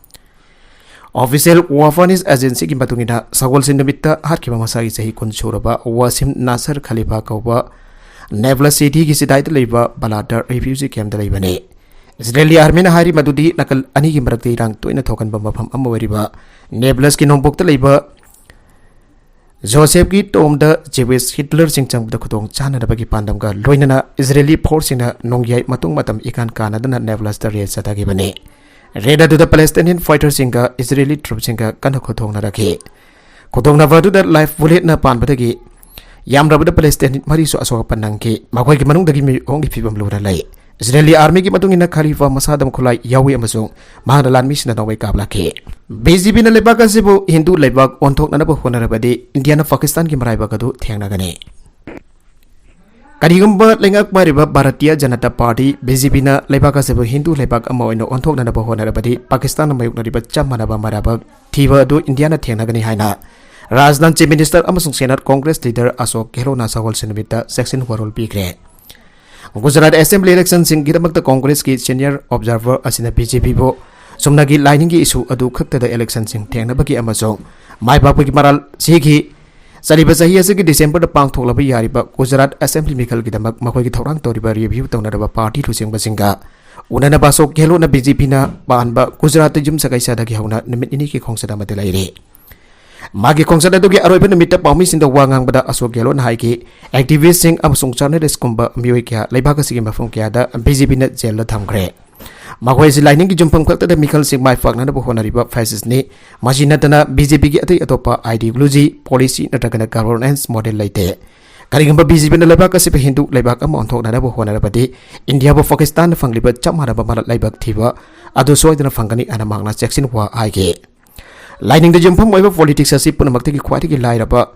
Official Wafa News Agencyꯒꯤ ꯃꯇꯨꯡ ꯏꯟꯅ, ꯁꯒꯣꯜꯁꯦꯟ ꯅꯨꯃꯤꯠꯇ ꯍꯥꯠꯈꯤꯕ ꯃꯁꯥꯒꯤ ꯆꯍꯤ ꯀꯨꯟ ꯁꯨꯔꯕ ꯋꯥꯁꯤꯝ ꯅꯥꯁꯔ ꯈꯂꯤꯐꯥ ꯀꯧꯕ ꯅꯦꯕꯂꯁ ꯁꯤꯇꯤꯒꯤ ꯆꯤꯗꯥꯏꯗ ꯂꯩꯕ ꯕꯂꯥꯗꯔ refugee campꯇ ꯂꯩꯕꯅꯤ꯫ ꯏꯖꯔꯦꯂꯤ armyꯅ ꯍꯥꯏꯔꯤ ꯃꯗꯨꯗꯤ ꯅꯥꯀꯜ ꯑꯅꯤꯒꯤ ꯃꯔꯛꯇ ꯏꯔꯥꯡ ꯇꯣꯏꯅ ꯊꯣꯛꯍꯟꯕ ꯃꯐꯝ ꯑꯃ ꯑꯣꯏꯔꯤꯕ ꯅꯦꯕꯂꯁꯀꯤ ꯅꯣꯡꯄꯣꯛꯇ ꯂꯩꯕ ꯖꯣꯁꯦꯐꯀꯤ tomb ꯗ Jewish settlers ꯁꯤꯡ ꯆꯪꯕꯗ ꯈꯨꯗꯣꯡ ꯆꯥꯅꯅꯕꯒꯤ ꯄꯥꯟꯗꯝꯒ ꯂꯣꯏꯅꯅ ꯏꯖꯔꯦꯂꯤ force ꯁꯤꯡꯅ ꯅꯣꯡꯌꯥꯏ ꯃꯇꯨꯡ ꯃꯇꯝ ꯏꯀꯥꯟ ꯀꯥꯟꯅꯗꯅ ꯅꯦꯕꯂꯁꯇ raid ꯆꯠꯊꯈꯤꯕꯅꯤ꯫ Raid ꯑꯗꯨꯗ Palestinian fighterꯁꯤꯡꯒ Israeli troopꯁꯤꯡꯒ ꯀꯟꯅ ꯈꯨꯠꯊꯣꯡꯅꯔꯛꯈꯤ꯫ ꯈꯨꯠꯊꯣꯡꯅꯕ ꯑꯗꯨꯗ live bulletꯅ ꯄꯥꯟꯕꯗꯒꯤ ꯌꯥꯝꯗ꯭ꯔꯕꯗ Palestinian ꯃꯔꯤꯁꯨ ꯑꯁꯣꯛ ꯑꯄꯟ ꯅꯪꯈꯤ꯫ ꯃꯈꯣꯏꯒꯤ ꯃꯅꯨꯡꯗꯒꯤ ꯃꯤꯑꯣꯏ ꯑꯍꯨꯝꯒꯤ ꯐꯤꯕꯝ ꯂꯨꯅ ꯂꯩ꯫ Israeli armyꯒꯤ ꯃꯇꯨꯡ ꯏꯟꯅ Khalifa ꯃꯁꯥꯗ ꯈꯨꯠꯂꯥꯏ ꯌꯥꯎꯏ ꯑꯃꯁꯨꯡ ꯃꯍꯥꯛꯅ ꯂꯥꯟꯃꯤꯁꯤꯡꯅ ꯅꯣꯡꯃꯩ ꯀꯥꯞꯂꯛꯈꯤ꯫ BJPꯅ ꯂꯩꯕꯥꯛ ꯑꯁꯤꯕꯨ ꯍꯤꯟꯗꯨ ꯂꯩꯕꯥꯛ ꯑꯣꯟꯊꯣꯛꯅꯅꯕ ꯍꯣꯠꯅꯔꯕꯗꯤ ꯏꯟꯗꯤꯌꯥꯅ ꯄꯥꯀꯤꯁꯇꯥꯟꯒꯤ ꯃꯔꯥꯏꯕꯛ ꯑꯗꯨ ꯊꯦꯡꯅꯒꯅꯤ꯫ ꯀꯔꯤꯒꯨꯝꯕ ꯂꯩꯉꯥꯛ ꯄꯥꯏꯔꯤꯕ ꯚꯥꯔꯇꯤꯌ ꯖꯅꯇꯥ ꯄꯥꯔꯇꯤ, BJPꯅ ꯂꯩꯕꯥꯛ ꯑꯁꯤꯕꯨ ꯍꯤꯟꯗꯨ ꯂꯩꯕꯥꯛ ꯑꯃ ꯑꯣꯏꯅ ꯑꯣꯟꯊꯣꯛꯅꯅꯕ ꯍꯣꯠꯅꯔꯕꯗꯤ ꯄꯥꯀꯤꯁꯇꯥꯟꯅ ꯃꯥꯌꯣꯛꯅꯔꯤꯕ ꯆꯞ ꯃꯥꯟꯅꯕ ꯃꯔꯥꯏꯕꯛ ꯊꯤꯕ ꯑꯗꯨ ꯏꯟꯗꯤꯌꯥꯅ ꯊꯦꯡꯅꯒꯅꯤ ꯍꯥꯏꯅ ꯔꯥꯖꯅꯥꯊ, Chief Minister ꯑꯃꯁꯨꯡ Senate Congress leader ꯑꯁꯣꯛ ꯒꯦꯍꯂꯣꯠꯅ ꯁꯒꯣꯜꯁꯦꯟ ꯅꯨꯃꯤꯠꯇ ꯆꯦꯛꯁꯤꯟ ꯋꯥꯔꯣꯜ ꯄꯤꯈ꯭ꯔꯦ꯫ ꯒꯨꯖꯔꯥꯠ Assembly electionꯁꯤꯡꯒꯤꯗꯃꯛꯇ Congressꯀꯤ senior observer ꯑꯁꯤꯅ BJPꯕꯨ ꯆꯨꯝꯅꯒꯤ ꯂꯥꯏꯅꯤꯡꯒꯤ issue ꯑꯗꯨ ꯈꯛꯇꯗ electionꯁꯤꯡ ꯊꯦꯡꯅꯕꯒꯤ ꯑꯃꯁꯨꯡ ꯃꯥꯏ ꯄꯥꯛꯄꯒꯤ ꯃꯔꯥꯜ ꯁꯤꯈꯤ꯫ ꯆꯠꯂꯤꯕ ꯆꯍꯤ ꯑꯁꯤꯒꯤ Decemberꯗ ꯄꯥꯡꯊꯣꯛꯂꯕ ꯌꯥꯔꯤꯕ ꯒꯨꯖꯔꯥꯠ Assembly ꯃꯤꯈꯜꯒꯤꯗꯃꯛ ꯃꯈꯣꯏꯒꯤ ꯊꯧꯔꯥꯡ ꯇꯧꯔꯤꯕ review ꯇꯧꯅꯔꯕ party ꯂꯨꯆꯤꯡꯕꯁꯤꯡꯒ ꯎꯅꯅꯕ ꯑꯁꯣꯛ ꯒꯦꯍꯂꯣꯠꯅ BJPꯅ ꯄꯥꯟꯕ ꯒꯨꯖꯔꯥꯠꯇ ꯌꯨꯝ ꯁꯀꯩꯁꯥꯗꯒꯤ ꯍꯧꯅ ꯅꯨꯃꯤꯠ ꯅꯤꯅꯤꯒꯤ ꯈꯣꯡꯆꯠ ꯑꯃꯗ ꯂꯩꯔꯤ꯫ ꯃꯥꯒꯤ ꯈꯣꯡꯆꯠ ꯑꯗꯨꯒꯤ ꯑꯔꯣꯏꯕ ꯅꯨꯃꯤꯠꯇ ꯄꯥꯎꯃꯤꯁꯤꯡꯗ ꯋꯥ ꯉꯥꯡꯕꯗ ꯑꯁꯣꯛ ꯒꯦꯍꯂꯣꯠꯅ ꯍꯥꯏꯈꯤ, activistꯁꯤꯡ ꯑꯃꯁꯨꯡ journalistꯀꯨꯝꯕ ꯃꯤꯑꯣꯏ ꯀꯌꯥ ꯂꯩꯕꯥꯛ ꯑꯁꯤꯒꯤ ꯃꯐꯝ ꯀꯌꯥꯗ BJPꯅ jailꯗ ꯊꯝꯈ꯭ꯔꯦ꯫ ꯃꯈꯣꯏ ꯑꯁꯤ ꯂꯥꯏꯅꯤꯡꯒꯤ ꯌꯨꯝꯐꯝ ꯈꯛꯇꯗ ꯃꯤꯈꯜꯁꯤꯡ ꯃꯥꯏ ꯄꯥꯛꯅꯅꯕ ꯍꯣꯠꯅꯔꯤꯕ fascistꯅꯤ꯫ ꯃꯁꯤ ꯅꯠꯇꯅ BJPꯒꯤ ꯑꯇꯩ ꯑꯇꯣꯞꯄ ideology, policy ꯅꯠꯇ꯭ꯔꯒꯅ governance model ꯂꯩꯇꯦ꯫ ꯀꯔꯤꯒꯨꯝꯕ BJPꯅ ꯂꯩꯕꯥꯛ ꯑꯁꯤꯕꯨ ꯍꯤꯟꯗꯨ ꯂꯩꯕꯥꯛ ꯑꯃ ꯑꯣꯟꯊꯣꯛꯅꯅꯕ ꯍꯣꯠꯅꯔꯕꯗꯤ ꯏꯟꯗꯤꯌꯥꯕꯨ ꯄꯥꯀꯤꯁꯇꯥꯟꯅ ꯐꯪꯂꯤꯕ ꯆꯞ ꯃꯥꯟꯅꯕ ꯃꯔꯥꯜ ꯂꯥꯏꯕꯛ ꯊꯤꯕ ꯑꯗꯨ ꯁꯣꯏꯗꯅ ꯐꯪꯒꯅꯤ ꯍꯥꯏꯅ ꯃꯍꯥꯛꯅ ꯆꯦꯛꯁꯤꯟ ꯋꯥ ꯍꯥꯏꯈꯤ꯫ ꯂꯥꯏꯅꯤꯡꯗ ꯌꯨꯝꯐꯝ ꯑꯣꯏꯕ politics ꯑꯁꯤ ꯄꯨꯝꯅꯃꯛꯇꯒꯤ ꯈ꯭ꯋꯥꯏꯗꯒꯤ ꯂꯥꯏꯔꯕ,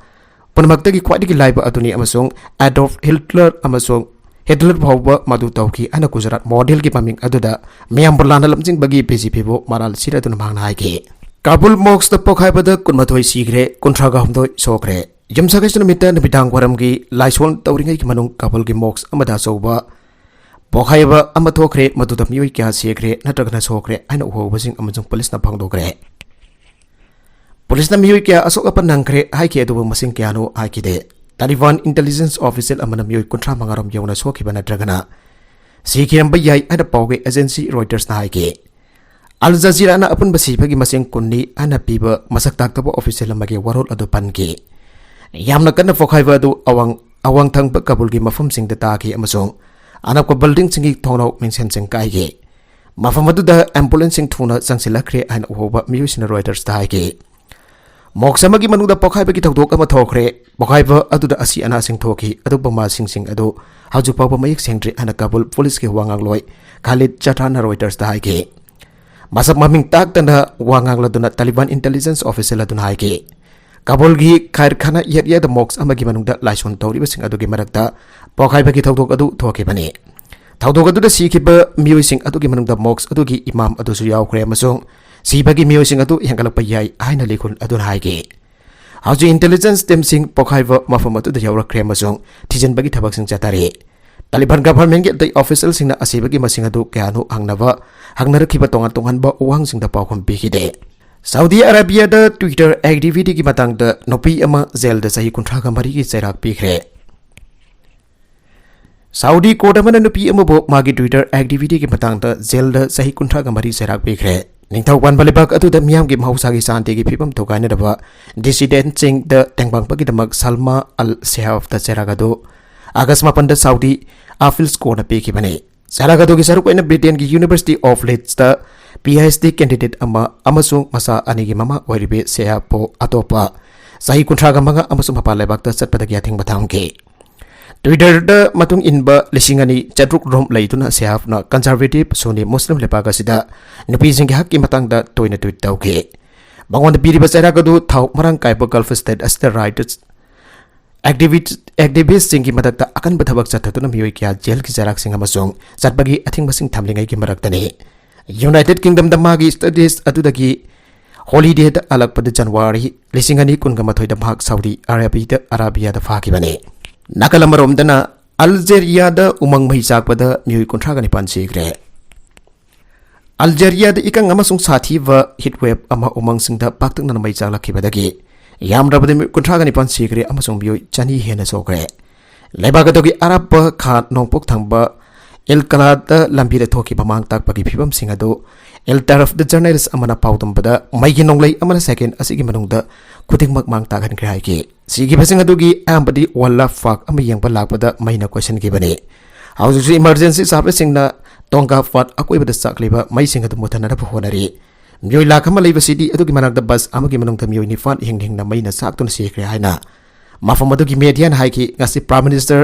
ꯄꯨꯝꯅꯃꯛꯇꯒꯤ ꯈ꯭ꯋꯥꯏꯗꯒꯤ ꯂꯥꯏꯕ ꯑꯗꯨꯅꯤ ꯑꯃꯁꯨꯡ Adolf Hitler ꯑꯃꯁꯨꯡ Hitler ꯐꯥꯎꯕ ꯃꯗꯨ ꯇꯧꯈꯤ ꯍꯥꯏꯅ ꯒꯨꯖꯔꯥꯠ modelꯒꯤ ꯃꯃꯤꯡ ꯑꯗꯨꯗ ꯃꯤꯌꯥꯝꯕꯨ ꯂꯥꯟꯅ ꯂꯝꯖꯤꯡꯕꯒꯤ BJPꯕꯨ ꯃꯔꯥꯜ ꯁꯤꯔꯗꯨꯅ ꯃꯍꯥꯛꯅ ꯍꯥꯏꯈꯤ꯫ ꯀꯥꯕꯨꯜ mosqueꯇ ꯄꯣꯈꯥꯏꯕꯗ ꯀꯨꯟꯃꯥꯊꯣꯏ ꯁꯤꯈ꯭ꯔꯦ, ꯀꯨꯟꯊ꯭ꯔꯥꯒ ꯍꯨꯝꯗꯣꯏ ꯁꯣꯛꯈ꯭ꯔꯦ꯫ ꯌꯨꯝꯁꯀꯩꯁ ꯅꯨꯃꯤꯠꯇ ꯅꯨꯃꯤꯗꯥꯡ ꯋꯥꯏꯔꯝꯒꯤ ꯂꯥꯏꯁꯣꯟ ꯇꯧꯔꯤꯉꯩꯒꯤ ꯃꯅꯨꯡ ꯀꯥꯕꯨꯜꯒꯤ mosque ꯑꯃꯗ ꯑꯆꯧꯕ ꯄꯣꯈꯥꯏꯕ ꯑꯃ ꯊꯣꯛꯈ꯭ꯔꯦ, ꯃꯗꯨꯗ ꯃꯤꯑꯣꯏ ꯀꯌꯥ ꯁꯤꯈ꯭ꯔꯦ ꯅꯠꯇ꯭ꯔꯒꯅ ꯁꯣꯛꯈ꯭ꯔꯦ ꯍꯥꯏꯅ ꯎꯍꯧꯕꯁꯤꯡ ꯑꯃꯁꯨꯡ ꯄꯨꯂꯤꯁꯅ ꯐꯣꯡꯗꯣꯛꯈ꯭ꯔꯦ꯫ ꯄꯨꯂꯤꯁꯅ ꯃꯤꯑꯣꯏ ꯀꯌꯥ ꯑꯁꯣꯛ ꯑꯄꯟ ꯅꯪꯈ꯭ꯔꯦ ꯍꯥꯏꯈꯤ, ꯑꯗꯨꯕꯨ ꯃꯁꯤꯡ ꯀꯌꯥꯅꯣ ꯍꯥꯏꯈꯤꯗꯦ꯫ ꯇꯥꯂꯤꯕꯥꯟ intelligence official ꯑꯃꯅ ꯃꯤꯑꯣꯏ ꯀꯨꯟꯊ꯭ꯔꯥ ꯃꯉꯥ ꯔꯣꯝ ꯌꯧꯅ ꯁꯣꯛꯈꯤꯕ ꯅꯠꯇ꯭ꯔꯒꯅ ꯁꯤꯈꯤꯔꯝꯕ ꯌꯥꯏ ꯍꯥꯏꯅ ꯄꯥꯎꯒꯤ agency Reutersꯅ ꯍꯥꯏꯈꯤ꯫ Al Jazeeraꯅ ꯑꯄꯨꯟꯕ ꯁꯤꯕꯒꯤ ꯃꯁꯤꯡ ꯀꯨꯟꯅꯤ ꯍꯥꯏꯅ ꯄꯤꯕ ꯃꯁꯛ ꯇꯥꯛꯇꯕ official ꯑꯃꯒꯤ ꯋꯥꯔꯣꯜ ꯑꯗꯨ ꯄꯟꯈꯤ꯫ ꯌꯥꯝꯅ ꯀꯟꯅ ꯄꯣꯈꯥꯏꯕ ꯑꯗꯨ ꯑꯋꯥꯡ, ꯑꯋꯥꯡ ꯊꯪꯕ ꯀꯥꯕꯨꯜꯒꯤ ꯃꯐꯝꯁꯤꯡꯗ ꯇꯥꯈꯤ ꯑꯃꯁꯨꯡ ꯑꯅꯛꯄ buildingꯁꯤꯡꯒꯤ ꯊꯣꯡꯅꯥꯎ ꯃꯤꯡꯁꯦꯟꯁꯤꯡ ꯀꯥꯏꯈꯤ꯫ ꯃꯐꯝ ꯑꯗꯨꯗ ꯑꯦꯝꯕꯨꯂꯦꯟꯁꯁꯤꯡ ꯊꯨꯅ ꯆꯪꯁꯤꯜꯂꯛꯈ꯭ꯔꯦ ꯍꯥꯏꯅ ꯎꯍꯧꯕ ꯃꯤꯑꯣꯏꯁꯤꯡꯅ ꯔꯣꯏꯇꯔꯁꯇ ꯍꯥꯏꯈꯤ꯫ ꯃꯣꯛꯁ ꯑꯃꯒꯤ ꯃꯅꯨꯡꯗ ꯄꯣꯈꯥꯏꯕꯒꯤ ꯊꯧꯗꯣꯛ ꯑꯃ ꯊꯣꯛꯈ꯭ꯔꯦ꯫ ꯄꯣꯈꯥꯏꯕ ꯑꯗꯨꯗ ꯑꯁꯤ ꯑꯅꯥꯁꯤꯡ ꯊꯣꯛꯈꯤ, ꯑꯗꯨꯕꯨ ꯃꯁꯤꯡꯁꯤꯡ ꯑꯗꯨ ꯍꯧꯖꯤꯛ ꯐꯥꯎꯕ ꯃꯌꯦꯛ ꯁꯦꯡꯗ꯭ꯔꯤ ꯍꯥꯏꯅ ꯀꯥꯕꯨꯜ ꯄꯨꯂꯤꯁꯀꯤ ꯋꯥ ꯉꯥꯡꯂꯣꯏ ꯈꯥꯂꯤꯗ ꯆꯇ꯭ꯔꯥꯅ ꯔꯣꯏꯇꯔꯁꯇ ꯍꯥꯏꯈꯤ꯫ ꯃꯁꯛ ꯃꯃꯤꯡ ꯇꯥꯛꯇꯅ ꯋꯥ ꯉꯥꯡꯂꯗꯨꯅ ꯇꯥꯂꯤꯕꯥꯟ ꯏꯟꯇꯦꯂꯤꯖꯦꯟꯁ ꯑꯣꯐꯤꯁꯦꯜ ꯑꯗꯨꯅ ꯍꯥꯏꯈꯤ, ꯀꯥꯕꯨꯜꯒꯤ ꯈꯥꯏꯔꯈꯥꯅꯥ ꯑꯦꯔꯤꯌꯥꯗ ꯃꯣꯛꯁ ꯑꯃꯒꯤ ꯃꯅꯨꯡꯗ ꯂꯥꯏꯁꯣꯟ ꯇꯧꯔꯤꯕꯁꯤꯡ ꯑꯗꯨꯒꯤ ꯃꯔꯛꯇ ꯄꯣꯈꯥꯏꯕꯒꯤ ꯊꯧꯗꯣꯛ ꯑꯗꯨ ꯊꯣꯛꯈꯤꯕꯅꯤ꯫ ꯊꯧꯗꯣꯛ ꯑꯗꯨꯗ ꯁꯤꯈꯤꯕ ꯃꯤꯑꯣꯏꯁꯤꯡ ꯑꯗꯨꯒꯤ ꯃꯅꯨꯡꯗ ꯃꯣꯛꯁ ꯑꯗꯨꯒꯤ ꯏꯃꯥꯝ ꯑꯗꯨꯁꯨ ꯌꯥꯎꯈ꯭ꯔꯦ ꯑꯃꯁꯨꯡ ꯁꯤꯕꯒꯤ ꯃꯤꯑꯣꯏꯁꯤꯡ ꯑꯗꯨ ꯍꯦꯟꯒꯠꯂꯛꯄ ꯌꯥꯏ ꯍꯥꯏꯅ ꯂꯤꯈꯨꯟ ꯑꯗꯨꯅ ꯍꯥꯏꯈꯤ꯫ ꯍꯧꯖꯤꯛ ꯏꯟꯇꯦꯂꯤꯖꯦꯟꯁ ꯇꯤꯝꯁꯤꯡ ꯄꯣꯈꯥꯏꯕ ꯃꯐꯝ ꯑꯗꯨꯗ ꯌꯧꯔꯛꯈ꯭ꯔꯦ ꯑꯃꯁꯨꯡ ꯊꯤꯖꯤꯟꯕꯒꯤ ꯊꯕꯛꯁꯤꯡ ꯆꯠꯊꯔꯤ꯫ ꯇꯥꯂꯤꯕꯥꯟ ꯒꯚꯔꯟꯃꯦꯟꯒꯤ ꯑꯇꯩ ꯑꯣꯐꯤꯁꯤꯌꯦꯜꯁꯤꯡꯅ ꯑꯁꯤꯕꯒꯤ ꯃꯁꯤꯡ ꯑꯗꯨ ꯀꯌꯥꯅꯣ ꯍꯪꯅꯕ ꯍꯪꯅꯔꯛꯈꯤꯕ ꯇꯣꯉꯥꯟ ꯇꯣꯉꯥꯟꯕ ꯋꯥꯍꯪꯁꯤꯡꯗ ꯄꯥꯎꯈꯨꯝ ꯄꯤꯈꯤꯗꯦ꯫ ꯁꯥꯎꯗꯤ ꯑꯔꯥꯕꯤꯌꯥꯗ ꯇ꯭ꯋꯤꯇꯔ ꯑꯦꯛꯇꯤꯚꯤꯇꯤꯒꯤ ꯃꯇꯥꯡꯗ ꯅꯨꯄꯤ ꯑꯃ ꯖꯦꯜꯗ ꯆꯍꯤ ꯀꯨꯟꯊ꯭ꯔꯥꯒ ꯃꯔꯤꯒꯤ ꯆꯩꯔꯥꯛ ꯄꯤꯈ꯭ꯔꯦ꯫ ꯁꯥꯎꯗꯤ ꯀꯣꯔꯠ ꯑꯃꯅ ꯅꯨꯄꯤ ꯑꯃꯕꯨ ꯃꯥꯒꯤ ꯇ꯭ꯋꯤꯇꯔ ꯑꯦꯛꯇꯤꯚꯤꯇꯤꯒꯤ ꯃꯇꯥꯡꯗ ꯖꯦꯜꯗ ꯆꯍꯤ ꯀꯨꯟꯊ꯭ꯔꯥꯒ ꯃꯔꯤ ꯆꯩꯔꯥꯛ ꯄꯤꯈ꯭ꯔꯦ꯫ ꯅꯤꯡꯊꯧ ꯄꯥꯟꯕ ꯂꯩꯕꯥꯛ ꯑꯗꯨꯗ ꯃꯤꯌꯥꯝꯒꯤ ꯃꯍꯧꯁꯥꯒꯤ ꯁꯥꯟꯇꯤꯒꯤ ꯐꯤꯕꯝ ꯊꯨꯒꯥꯏꯅꯅꯕ ꯗꯤꯁꯤꯗꯦꯟꯠꯁꯤꯡꯗ ꯇꯦꯡꯕꯥꯡꯕꯒꯤꯗꯃꯛ ꯁꯜꯃꯥ ꯑꯜ ꯁꯦꯍꯥꯐꯇ ꯆꯩꯔꯥꯛ ꯑꯗꯨ ꯑꯥꯒꯁ ꯃꯥꯄꯟꯗ ꯁꯥꯎꯗꯤ ꯑꯄꯤꯜꯁ ꯀꯣꯔꯠꯅ ꯄꯤꯈꯤꯕꯅꯤ꯫ ꯆꯩꯔꯥꯛ ꯑꯗꯨꯒꯤ ꯁꯔꯨꯛ ꯑꯣꯏꯅ ꯕ꯭ꯔꯤꯇꯦꯟꯒꯤ ꯌꯨꯅꯤꯚꯔꯁꯤꯇꯤ ꯑꯣꯐ ꯂꯤꯗꯁꯇ ꯄꯤ ꯑꯩꯆ ꯗꯤ ꯀꯦꯟꯗꯤꯗꯦꯠ ꯑꯃ ꯑꯃꯁꯨꯡ ꯃꯆꯥ ꯑꯅꯤꯒꯤ ꯃꯃꯥ ꯑꯣꯏꯔꯤꯕꯤ ꯁꯦꯍꯥꯞꯄꯨ ꯑꯇꯣꯞꯄ ꯆꯍꯤ ꯀꯨꯟꯊ꯭ꯔꯥꯒ ꯃꯉꯥ ꯑꯃꯁꯨꯡ ꯃꯄꯥꯟ ꯂꯩꯕꯥꯛꯇ ꯆꯠꯄꯗꯒꯤ ꯑꯊꯤꯡꯕ ꯊꯝꯈꯤ꯫ ꯇ꯭ꯋꯤꯇꯔꯗ ꯃꯇꯨꯡ ꯏꯟꯕ ꯂꯤꯁꯤꯡ ꯑꯅꯤ ꯆꯥꯇ꯭ꯔꯨꯛ ꯔꯣꯝ ꯂꯩꯗꯨꯅ ꯁꯦꯍꯥꯞꯅ ꯀꯟꯖꯔꯚꯦꯇꯤꯚ ꯁꯨꯟꯅꯤ ꯃꯨꯁꯂꯤꯝ ꯂꯩꯕꯥꯛ ꯑꯁꯤꯗ ꯅꯨꯄꯤꯁꯤꯡꯒꯤ ꯍꯛꯀꯤ ꯃꯇꯥꯡꯗ ꯇꯣꯏꯅ ꯇ꯭ꯋꯤꯠ ꯇꯧꯈꯤ꯫ ꯃꯉꯣꯟꯗ ꯄꯤꯔꯤꯕ ꯆꯩꯔꯥꯛ ꯑꯗꯨ ꯊꯥꯎ ꯃꯔꯥꯡ ꯀꯥꯏꯕ ꯒꯜꯐ ꯁ꯭ꯇꯦꯠ ꯑꯁꯤꯗ ꯔꯥꯏꯠꯁ ꯑꯦꯛꯇꯤꯚꯤꯁ-, ꯑꯦꯛꯇꯤꯚꯤꯁꯁꯤꯡꯒꯤ ꯃꯊꯛꯇ ꯑꯀꯟꯕ ꯊꯕꯛ ꯆꯠꯊꯗꯨꯅ ꯃꯤꯑꯣꯏ ꯀꯌꯥ ꯖꯦꯜꯒꯤ ꯆꯩꯔꯥꯛꯁꯤꯡ ꯑꯃꯁꯨꯡ ꯆꯠꯄꯒꯤ ꯑꯊꯤꯡꯕꯁꯤꯡ ꯊꯝꯂꯤꯉꯩꯒꯤ ꯃꯔꯛꯇꯅꯤ꯫ ꯌꯨꯅꯥꯏꯇꯦꯗ ꯀꯤꯡꯗꯝꯗ ꯃꯥꯒꯤ ꯁ꯭ꯇꯗꯤꯁ ꯑꯗꯨꯗꯒꯤ ꯍꯣꯂꯤꯗꯦꯗ ꯍꯜꯂꯛꯄꯗ ꯖꯅꯋꯥꯔꯤ ꯂꯤꯁꯤꯡ ꯑꯅꯤ ꯀꯨꯟꯒ ꯃꯥꯊꯣꯏꯗ ꯃꯍꯥꯛ ꯁꯥꯎꯗꯤ ꯑꯔꯥꯕꯤꯗ, ꯑꯔꯥꯕꯤꯌꯥꯗ ꯐꯥꯈꯤꯕꯅꯤ꯫ ꯅꯥꯀꯜ ꯑꯃꯔꯣꯝꯗꯅ ꯑꯜꯖꯦꯔꯤꯌꯥꯗ ꯎꯃꯪ ꯃꯩ ꯆꯥꯛꯄꯗ ꯃꯤꯑꯣꯏ ꯀꯨꯟꯊ꯭ꯔꯥꯒ ꯅꯤꯄꯥꯟ ꯁꯤꯈ꯭ꯔꯦ꯫ ꯑꯜꯖꯦꯔꯤꯌꯥꯗ ꯏꯀꯪ ꯑꯃꯁꯨꯡ ꯁꯥꯊꯤꯕ ꯍꯤꯠ ꯋꯦꯕ ꯑꯃ ꯎꯃꯪꯁꯤꯡꯗ ꯄꯥꯛꯇꯛꯅꯅ ꯃꯩ ꯆꯥꯛꯂꯛꯈꯤꯕꯗꯒꯤ ꯌꯥꯝꯗ꯭ꯔꯕꯗ ꯃꯤꯑꯣꯏ ꯀꯨꯟꯊ꯭ꯔꯥꯒ ꯅꯤꯄꯥꯟ ꯁꯤꯈ꯭ꯔꯦ ꯑꯃꯁꯨꯡ ꯃꯤꯑꯣꯏ ꯆꯅꯤ ꯍꯦꯟꯅ ꯁꯣꯛꯈ꯭ꯔꯦ꯫ ꯂꯩꯕꯥꯛ ꯑꯗꯨꯒꯤ ꯑꯔꯥꯞꯄ ꯈꯥ ꯅꯣꯡꯄꯣꯛ ꯊꯪꯕ ꯑꯦꯜ ꯀꯂꯥꯗ ꯂꯝꯕꯤꯗ ꯊꯣꯛꯈꯤꯕ ꯃꯥꯡ ꯇꯥꯛꯄꯒꯤ ꯐꯤꯕꯝꯁꯤꯡ ꯑꯗꯨ ꯑꯦꯜ ꯇꯔꯐꯗ ꯖꯔꯅꯦꯂꯤꯁ ꯑꯃꯅ ꯄꯥꯎꯗꯝꯕꯗ, ꯃꯩꯒꯤ ꯅꯣꯡꯂꯩ ꯑꯃꯅ ꯁꯦꯀꯦꯟ ꯑꯁꯤꯒꯤ ꯃꯅꯨꯡꯗ ꯈꯨꯗꯤꯡꯃꯛ ꯃꯥꯡ ꯇꯥꯛꯍꯟꯈ꯭ꯔꯦ ꯍꯥꯏꯈꯤ꯫ ꯁꯤꯈꯤꯕꯁꯤꯡ ꯑꯗꯨꯒꯤ ꯑꯌꯥꯝꯕꯗꯤ ꯋꯥꯏꯜꯗ ꯂꯥꯏꯐ ꯄꯥꯔꯛ ꯑꯃ ꯌꯦꯡꯕ ꯂꯥꯛꯄꯗ ꯃꯩꯅ ꯀꯣꯏꯁꯤꯟꯈꯤꯕꯅꯤ꯫ ꯍꯧꯖꯤꯛꯁꯨ ꯏꯃꯔꯖꯦꯟꯁꯤ ꯁꯥꯔꯚꯤꯁꯁꯤꯡꯅ ꯇꯣꯡꯒꯥ ꯐꯥꯠ ꯑꯀꯣꯏꯕꯗ ꯆꯥꯛꯂꯤꯕ ꯃꯩꯁꯤꯡ ꯑꯗꯨ ꯃꯨꯠꯊꯅꯅꯕ ꯍꯣꯠꯅꯔꯤ꯫ ꯃꯤꯑꯣꯏ ꯂꯥꯈ ꯑꯃ ꯂꯩꯕ ꯁꯤꯇꯤ ꯑꯗꯨꯒꯤ ꯃꯅꯥꯛꯇ ꯕꯁ ꯑꯃꯒꯤ ꯃꯅꯨꯡꯗ ꯃꯤꯑꯣꯏ ꯅꯤꯄꯥꯟ ꯍꯤꯡ ꯍꯤꯡꯅ ꯃꯩꯅ ꯆꯥꯛꯇꯨꯅ ꯁꯤꯈ꯭ꯔꯦ ꯍꯥꯏꯅ ꯃꯐꯝ ꯑꯗꯨꯒꯤ ꯃꯦꯗꯤꯌꯥꯅ ꯍꯥꯏꯈꯤ꯫ ꯉꯁꯤ Prime Minister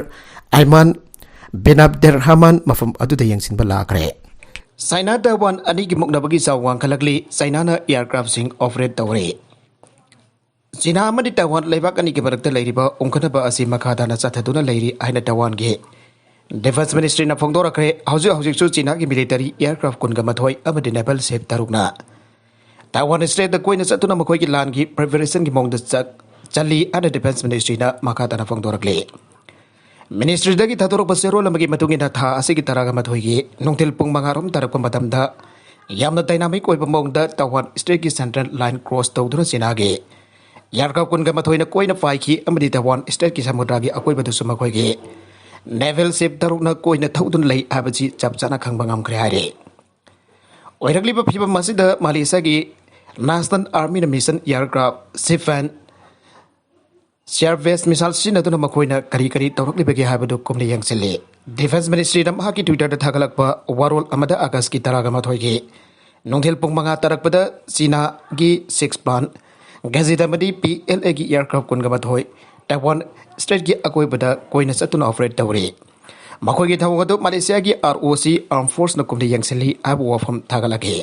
ꯑꯥꯏꯃꯥꯟ ꯕꯦꯟ ꯑꯕꯗꯦꯔꯍꯃꯥꯟ ꯃꯐꯝ ꯑꯗꯨꯗ ꯌꯦꯡꯁꯤꯟꯕ ꯂꯥꯛꯈ꯭ꯔꯦ꯫ ꯆꯥꯏꯅꯥ ꯇꯥꯏꯋꯥꯟ ꯑꯅꯤꯒꯤ ꯃꯨꯛꯅꯕꯒꯤ ꯆꯥꯎ ꯋꯥꯡꯈꯠꯂꯛꯂꯤ꯫ ꯆꯥꯏꯅꯥꯅ aircraftꯁꯤꯡ operate ꯇꯧꯔꯦ꯫ ꯆꯤꯅꯥ ꯑꯃꯗꯤ ꯇꯥꯏꯋꯥꯟ ꯂꯩꯕꯥꯛ ꯑꯅꯤꯒꯤ ꯃꯔꯛꯇ ꯂꯩꯔꯤꯕ ꯎꯪꯈꯠꯅꯕ ꯑꯁꯤ ꯃꯈꯥ ꯇꯥꯅ ꯆꯠꯊꯗꯨꯅ ꯂꯩꯔꯤ ꯍꯥꯏꯅ ꯇꯥꯏꯋꯥꯟꯒꯤ Defence Ministryꯅ ꯐꯣꯡꯗꯣꯔꯛꯈ꯭ꯔꯦ꯫ ꯍꯧꯖꯤꯛ ꯍꯧꯖꯤꯛꯁꯨ ꯆꯤꯅꯥꯒꯤ military aircraft ꯀꯨꯟꯒ ꯃꯥꯊꯣꯏ ꯑꯃꯗꯤ naval ship ꯇꯔꯨꯛꯅ ꯇꯥꯏꯋꯥꯟ straitꯇ ꯀꯣꯏꯅ ꯆꯠꯇꯨꯅ ꯃꯈꯣꯏꯒꯤ ꯂꯥꯟꯒꯤ preparationꯒꯤ ꯃꯑꯣꯡꯗ ꯆꯠ-, ꯆꯠꯂꯤ ꯍꯥꯏꯅ Defence Ministryꯅ ꯃꯈꯥ ꯇꯥꯅ ꯐꯣꯡꯗꯣꯔꯛꯂꯤ꯫ Ministryꯗꯒꯤ ꯊꯥꯗꯣꯔꯛꯄ ꯆꯦꯔꯣꯜ ꯑꯃꯒꯤ ꯃꯇꯨꯡ ꯏꯟꯅ, ꯊꯥ ꯑꯁꯤꯒꯤ ꯇꯔꯥꯒ ꯃꯥꯊꯣꯏꯒꯤ ꯅꯨꯡꯊꯤꯜ ꯄꯨꯡ ꯃꯉꯥ ꯔꯣꯝ ꯇꯥꯔꯛꯄ ꯃꯇꯝꯗ ꯌꯥꯝꯅ dynamic ꯑꯣꯏꯕ ꯃꯑꯣꯡꯗ ꯇꯥꯏꯋꯥꯟ straitꯀꯤ central line cross ꯇꯧꯗꯨꯅ ꯆꯤꯅꯥꯒꯤ aircraft ꯀꯨꯟꯒ ꯃꯥꯊꯣꯏꯅ ꯀꯣꯏꯅ ꯄꯥꯏꯈꯤ ꯑꯃꯗꯤ ꯇꯥꯏꯋꯥꯟ straitꯀꯤ ꯁꯃꯨꯗ꯭ꯔꯒꯤ ꯑꯀꯣꯏꯕꯗꯁꯨ ꯃꯈꯣꯏꯒꯤ naval ship ꯇꯔꯨꯛꯅ ꯀꯣꯏꯅ ꯊꯧꯗꯨꯅ ꯂꯩ ꯍꯥꯏꯕꯁꯤ ꯆꯞ ꯆꯥꯅ ꯈꯪꯕ ꯉꯝꯈ꯭ꯔꯦ ꯍꯥꯏꯔꯤ꯫ ꯑꯣꯏꯔꯛꯂꯤꯕ ꯐꯤꯕꯝ ꯑꯁꯤꯗ ꯃꯥꯂꯦꯁꯤꯌꯥꯒꯤ National Armyꯅ missile aircraft, Shivan, air based missile ꯁꯤꯖꯤꯟꯅꯗꯨꯅ ꯃꯈꯣꯏꯅ ꯀꯔꯤ ꯀꯔꯤ ꯇꯧꯔꯛꯂꯤꯕꯒꯦ ꯍꯥꯏꯕꯗꯨ ꯀꯨꯞꯅ ꯌꯦꯡꯁꯤꯜꯂꯤ꯫ Defence Ministryꯅ ꯃꯍꯥꯛꯀꯤ Twitterꯗ ꯊꯥꯒꯠꯂꯛꯄ ꯋꯥꯔꯣꯜ ꯑꯃꯗ Augustꯀꯤ ꯇꯔꯥꯒ ꯃꯥꯊꯣꯏꯒꯤ ꯅꯨꯡꯊꯤꯜ ꯄꯨꯡ ꯃꯉꯥ ꯇꯥꯔꯛꯄꯗ ꯆꯤꯅꯥꯒꯤ Six Plan, Gazette ꯑꯃꯗꯤ PLAꯒꯤ aircraft ꯀꯨꯟꯒ ꯃꯥꯊꯣꯏ ꯇꯥꯏꯋꯥꯟ straitꯀꯤ ꯑꯀꯣꯏꯕꯗ ꯀꯣꯏꯅ ꯆꯠꯇꯨꯅ operate ꯇꯧꯔꯤ꯫ ꯃꯈꯣꯏꯒꯤ ꯊꯧꯑꯣꯡ ꯑꯗꯨ ꯃꯥꯂꯦꯁꯤꯌꯥꯒꯤ ROC, Armed Forceꯅ ꯀꯨꯞꯅ ꯌꯦꯡꯁꯤꯜꯂꯤ ꯍꯥꯏꯕ ꯋꯥꯐꯝ ꯊꯥꯒꯠꯂꯛꯈꯤ꯫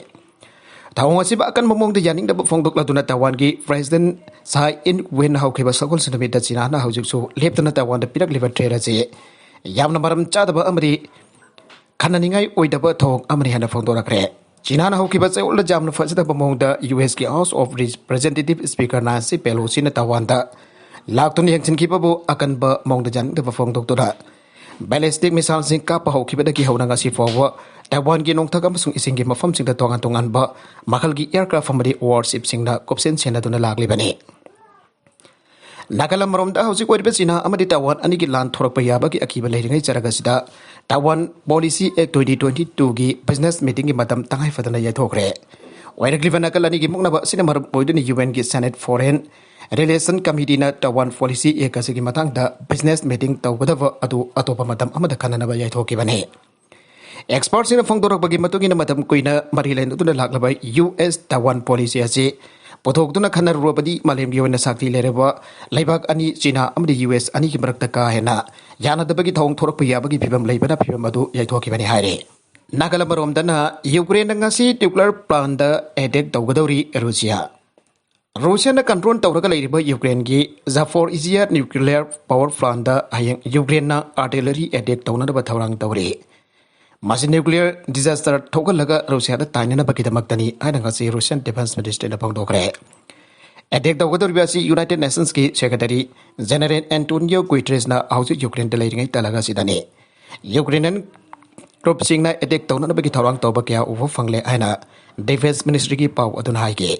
ꯊꯧꯑꯣꯡ ꯑꯁꯤꯕꯨ ꯑꯀꯟꯕ ꯃꯑꯣꯡꯗ ꯌꯥꯅꯤꯡꯗꯕ ꯐꯣꯡꯗꯣꯛꯂꯗꯨꯅ ꯇꯥꯏꯋꯥꯟꯒꯤ President Tsai Ing-wen ꯍꯧꯈꯤꯕ ꯁꯒꯣꯜꯁꯦꯟ ꯅꯨꯃꯤꯠꯇ ꯆꯤꯅꯥꯅ ꯍꯧꯖꯤꯛꯁꯨ ꯂꯦꯞꯇꯅ ꯇꯥꯏꯋꯥꯟꯗ ꯄꯤꯔꯛꯂꯤꯕ threat ꯑꯁꯤ ꯌꯥꯝꯅ ꯃꯔꯝ ꯆꯥꯗꯕ ꯑꯃꯗꯤ ꯈꯟꯅꯅꯤꯡꯉꯥꯏ ꯑꯣꯏꯗꯕ ꯊꯧꯑꯣꯡ ꯑꯃꯅꯤ ꯍꯥꯏꯅ ꯐꯣꯡꯗꯣꯔꯛꯈ꯭ꯔꯦ꯫ ꯆꯤꯅꯥꯅ ꯍꯧꯈꯤꯕ ꯆꯌꯣꯜꯗ ꯌꯥꯝꯅ ꯐꯖꯗꯕ ꯃꯑꯣꯡꯗ USꯀꯤ House of Representative Speaker Nancy Pelosiꯅ ꯇꯥꯏꯋꯥꯟꯗ ꯂꯥꯛꯇꯨꯅ ꯌꯦꯡꯁꯤꯟꯈꯤꯕꯕꯨ ꯑꯀꯟꯕ ꯃꯑꯣꯡꯗ ꯌꯥꯅꯤꯡꯗꯕ ꯐꯣꯡꯗꯣꯛꯇꯨꯅ ballistic missileꯁꯤꯡ ꯀꯥꯞꯄ ꯍꯧꯈꯤꯕꯗꯒꯤ ꯍꯧꯅ ꯉꯁꯤ ꯐꯥꯎꯕ ꯇꯥꯏꯋꯥꯟꯒꯤ ꯅꯣꯡꯊꯛ ꯑꯃꯁꯨꯡ ꯏꯁꯤꯡꯒꯤ ꯃꯐꯝꯁꯤꯡꯗ ꯇꯣꯉꯥꯟ ꯇꯣꯉꯥꯟꯕ ꯃꯈꯜꯒꯤ aircraft ꯑꯃꯗꯤ warshipꯁꯤꯡꯅ ꯀꯨꯞꯁꯦꯟ ꯁꯦꯟꯅꯗꯨꯅ ꯂꯥꯛꯂꯤꯕꯅꯤ꯫ ꯅꯥꯀꯜ ꯑꯃꯔꯣꯝꯗ ꯍꯧꯖꯤꯛ ꯑꯣꯏꯔꯤꯕ ꯆꯤꯅꯥ ꯑꯃꯗꯤ ꯇꯥꯏꯋꯥꯟ ꯑꯅꯤꯒꯤ ꯂꯥꯟ ꯊꯣꯔꯛꯄ ꯌꯥꯕꯒꯤ ꯑꯀꯤꯕ ꯂꯩꯔꯤꯉꯩ ꯆꯔꯛ ꯑꯁꯤꯗ Taiwan Policy Act twenty twenty twoꯒꯤ business meetingꯒꯤ ꯃꯇꯝ ꯇꯉꯥꯏ ꯐꯗꯅ ꯌꯩꯊꯣꯛꯈ꯭ꯔꯦ꯫ ꯑꯣꯏꯔꯛꯂꯤꯕ ꯅꯥꯀꯜ ꯑꯅꯤꯒꯤ ꯃꯨꯛꯅꯕ ꯑꯁꯤꯅ ꯃꯔꯝ ꯑꯣꯏꯗꯨꯅ UNꯒꯤ Senate Foreign Relation Committeeꯅ Taiwan Policy Act ꯑꯁꯤꯒꯤ ꯃꯇꯥꯡꯗ business meeting ꯇꯧꯒꯗꯕ ꯑꯗꯨ ꯑꯇꯣꯞꯄ ꯃꯇꯝ ꯑꯃꯗ ꯈꯟꯅꯅꯕ ꯌꯩꯊꯣꯛꯈꯤꯕꯅꯤ꯫ ꯑꯦꯛꯁꯄꯔꯠꯁꯤꯡꯅ ꯐꯣꯡꯗꯣꯔꯛꯄꯒꯤ ꯃꯇꯨꯡ ꯏꯟꯅ, ꯃꯇꯝ ꯀꯨꯏꯅ ꯃꯔꯤ ꯂꯩꯅꯗꯨꯅ ꯂꯥꯛꯂꯕ ꯌꯨ ꯑꯦꯁ ꯇꯥꯏꯋꯥꯟ ꯄꯣꯂꯤꯁꯤ ꯑꯁꯤ ꯄꯨꯊꯣꯛꯇꯨꯅ ꯈꯟꯅꯔꯨꯔꯕꯗꯤ ꯃꯥꯂꯦꯝꯒꯤ ꯑꯣꯏꯅ ꯁꯛꯇꯤ ꯂꯩꯔꯕ ꯂꯩꯕꯥꯛ ꯑꯅꯤ, ꯆꯤꯅꯥ ꯑꯃꯗꯤ ꯌꯨ ꯑꯦꯁ ꯑꯅꯤꯒꯤ ꯃꯔꯛꯇ ꯀꯥ ꯍꯦꯟꯅ ꯌꯥꯅꯗꯕꯒꯤ ꯊꯧꯑꯣꯡ ꯊꯣꯔꯛꯄ ꯌꯥꯕꯒꯤ ꯐꯤꯕꯝ ꯂꯩꯕꯅ ꯐꯤꯕꯝ ꯑꯗꯨ ꯌꯩꯊꯣꯛꯈꯤꯕꯅꯤ ꯍꯥꯏꯔꯤ꯫ ꯅꯥꯒꯥꯂꯦꯟ ꯑꯃꯔꯣꯝꯗꯅ ꯌꯨꯀ꯭ꯔꯦꯟꯅ ꯉꯁꯤ ꯅ꯭ꯌꯨꯀ꯭ꯂꯤꯌꯔ ꯄ꯭ꯂꯥꯟꯗ ꯑꯦꯇꯦꯛ ꯇꯧꯒꯗꯧꯔꯤ ꯔꯨꯁꯤꯌꯥ꯫ ꯔꯨꯁꯤꯌꯥꯅ ꯀꯟꯇ꯭ꯔꯣꯜ ꯇꯧꯔꯒ ꯂꯩꯔꯤꯕ ꯌꯨꯀ꯭ꯔꯦꯟꯒꯤ ꯖꯥꯐꯣꯔ ꯏꯖꯤꯌꯥ ꯅ꯭ꯌꯨꯀ꯭ꯂꯤꯌꯔ ꯄꯥꯋꯔ ꯄ꯭ꯂꯥꯟꯗ ꯍꯌꯦꯡ ꯌꯨꯀ꯭ꯔꯦꯟꯅ ꯑꯥꯔꯇꯤꯂꯔꯤ ꯑꯦꯇꯦꯛ ꯇꯧꯅꯅꯕ ꯊꯧꯔꯥꯡ ꯇꯧꯔꯤ꯫ ꯃꯁꯤ ꯅ꯭ꯌꯨꯀ꯭ꯂꯤꯌꯔ ꯗꯤꯖꯥꯁꯇꯔ ꯊꯣꯛꯍꯜꯂꯒ ꯔꯨꯁꯤꯌꯥꯗ ꯇꯥꯏꯅꯅꯕꯒꯤꯗꯃꯛꯇꯅꯤ ꯍꯥꯏꯅ ꯉꯁꯤ ꯔꯨꯁꯤꯌꯟ ꯗꯤꯐꯦꯟꯁ ꯃꯤꯅꯤꯁꯇ꯭ꯔꯤꯅ ꯐꯣꯡꯗꯣꯛꯈ꯭ꯔꯦ꯫ ꯑꯦꯇꯦꯛ ꯇꯧꯒꯗꯧꯔꯤꯕ ꯑꯁꯤ ꯌꯨꯅꯥꯏꯇꯦꯗ ꯅꯦꯁꯟꯁꯀꯤ ꯁꯦꯀ꯭ꯔꯦꯇꯔꯤ ꯖꯦꯅꯔꯦꯜ ꯑꯦꯟꯇꯣꯅꯤꯌꯣ ꯒꯨꯏꯇ꯭ꯔꯦꯁꯅ ꯍꯧꯖꯤꯛ ꯌꯨꯀ꯭ꯔꯦꯟꯗ ꯂꯩꯔꯤꯉꯩ ꯇꯥꯂꯛ ꯑꯁꯤꯗꯅꯤ꯫ ꯌꯨꯀ꯭ꯔꯦꯅꯤꯌꯟ ꯇ꯭ꯔꯨꯞꯁꯤꯡꯅ ꯑꯦꯇꯦꯛ ꯇꯧꯅꯅꯕꯒꯤ ꯊꯧꯔꯥꯡ ꯇꯧꯕ ꯀꯌꯥ ꯎꯕ ꯐꯪꯂꯦ ꯍꯥꯏꯅ ꯗꯤꯐꯦꯟꯁ ꯃꯤꯅꯤꯁꯇ꯭ꯔꯤꯒꯤ ꯄꯥꯎ ꯑꯗꯨꯅ ꯍꯥꯏꯈꯤ꯫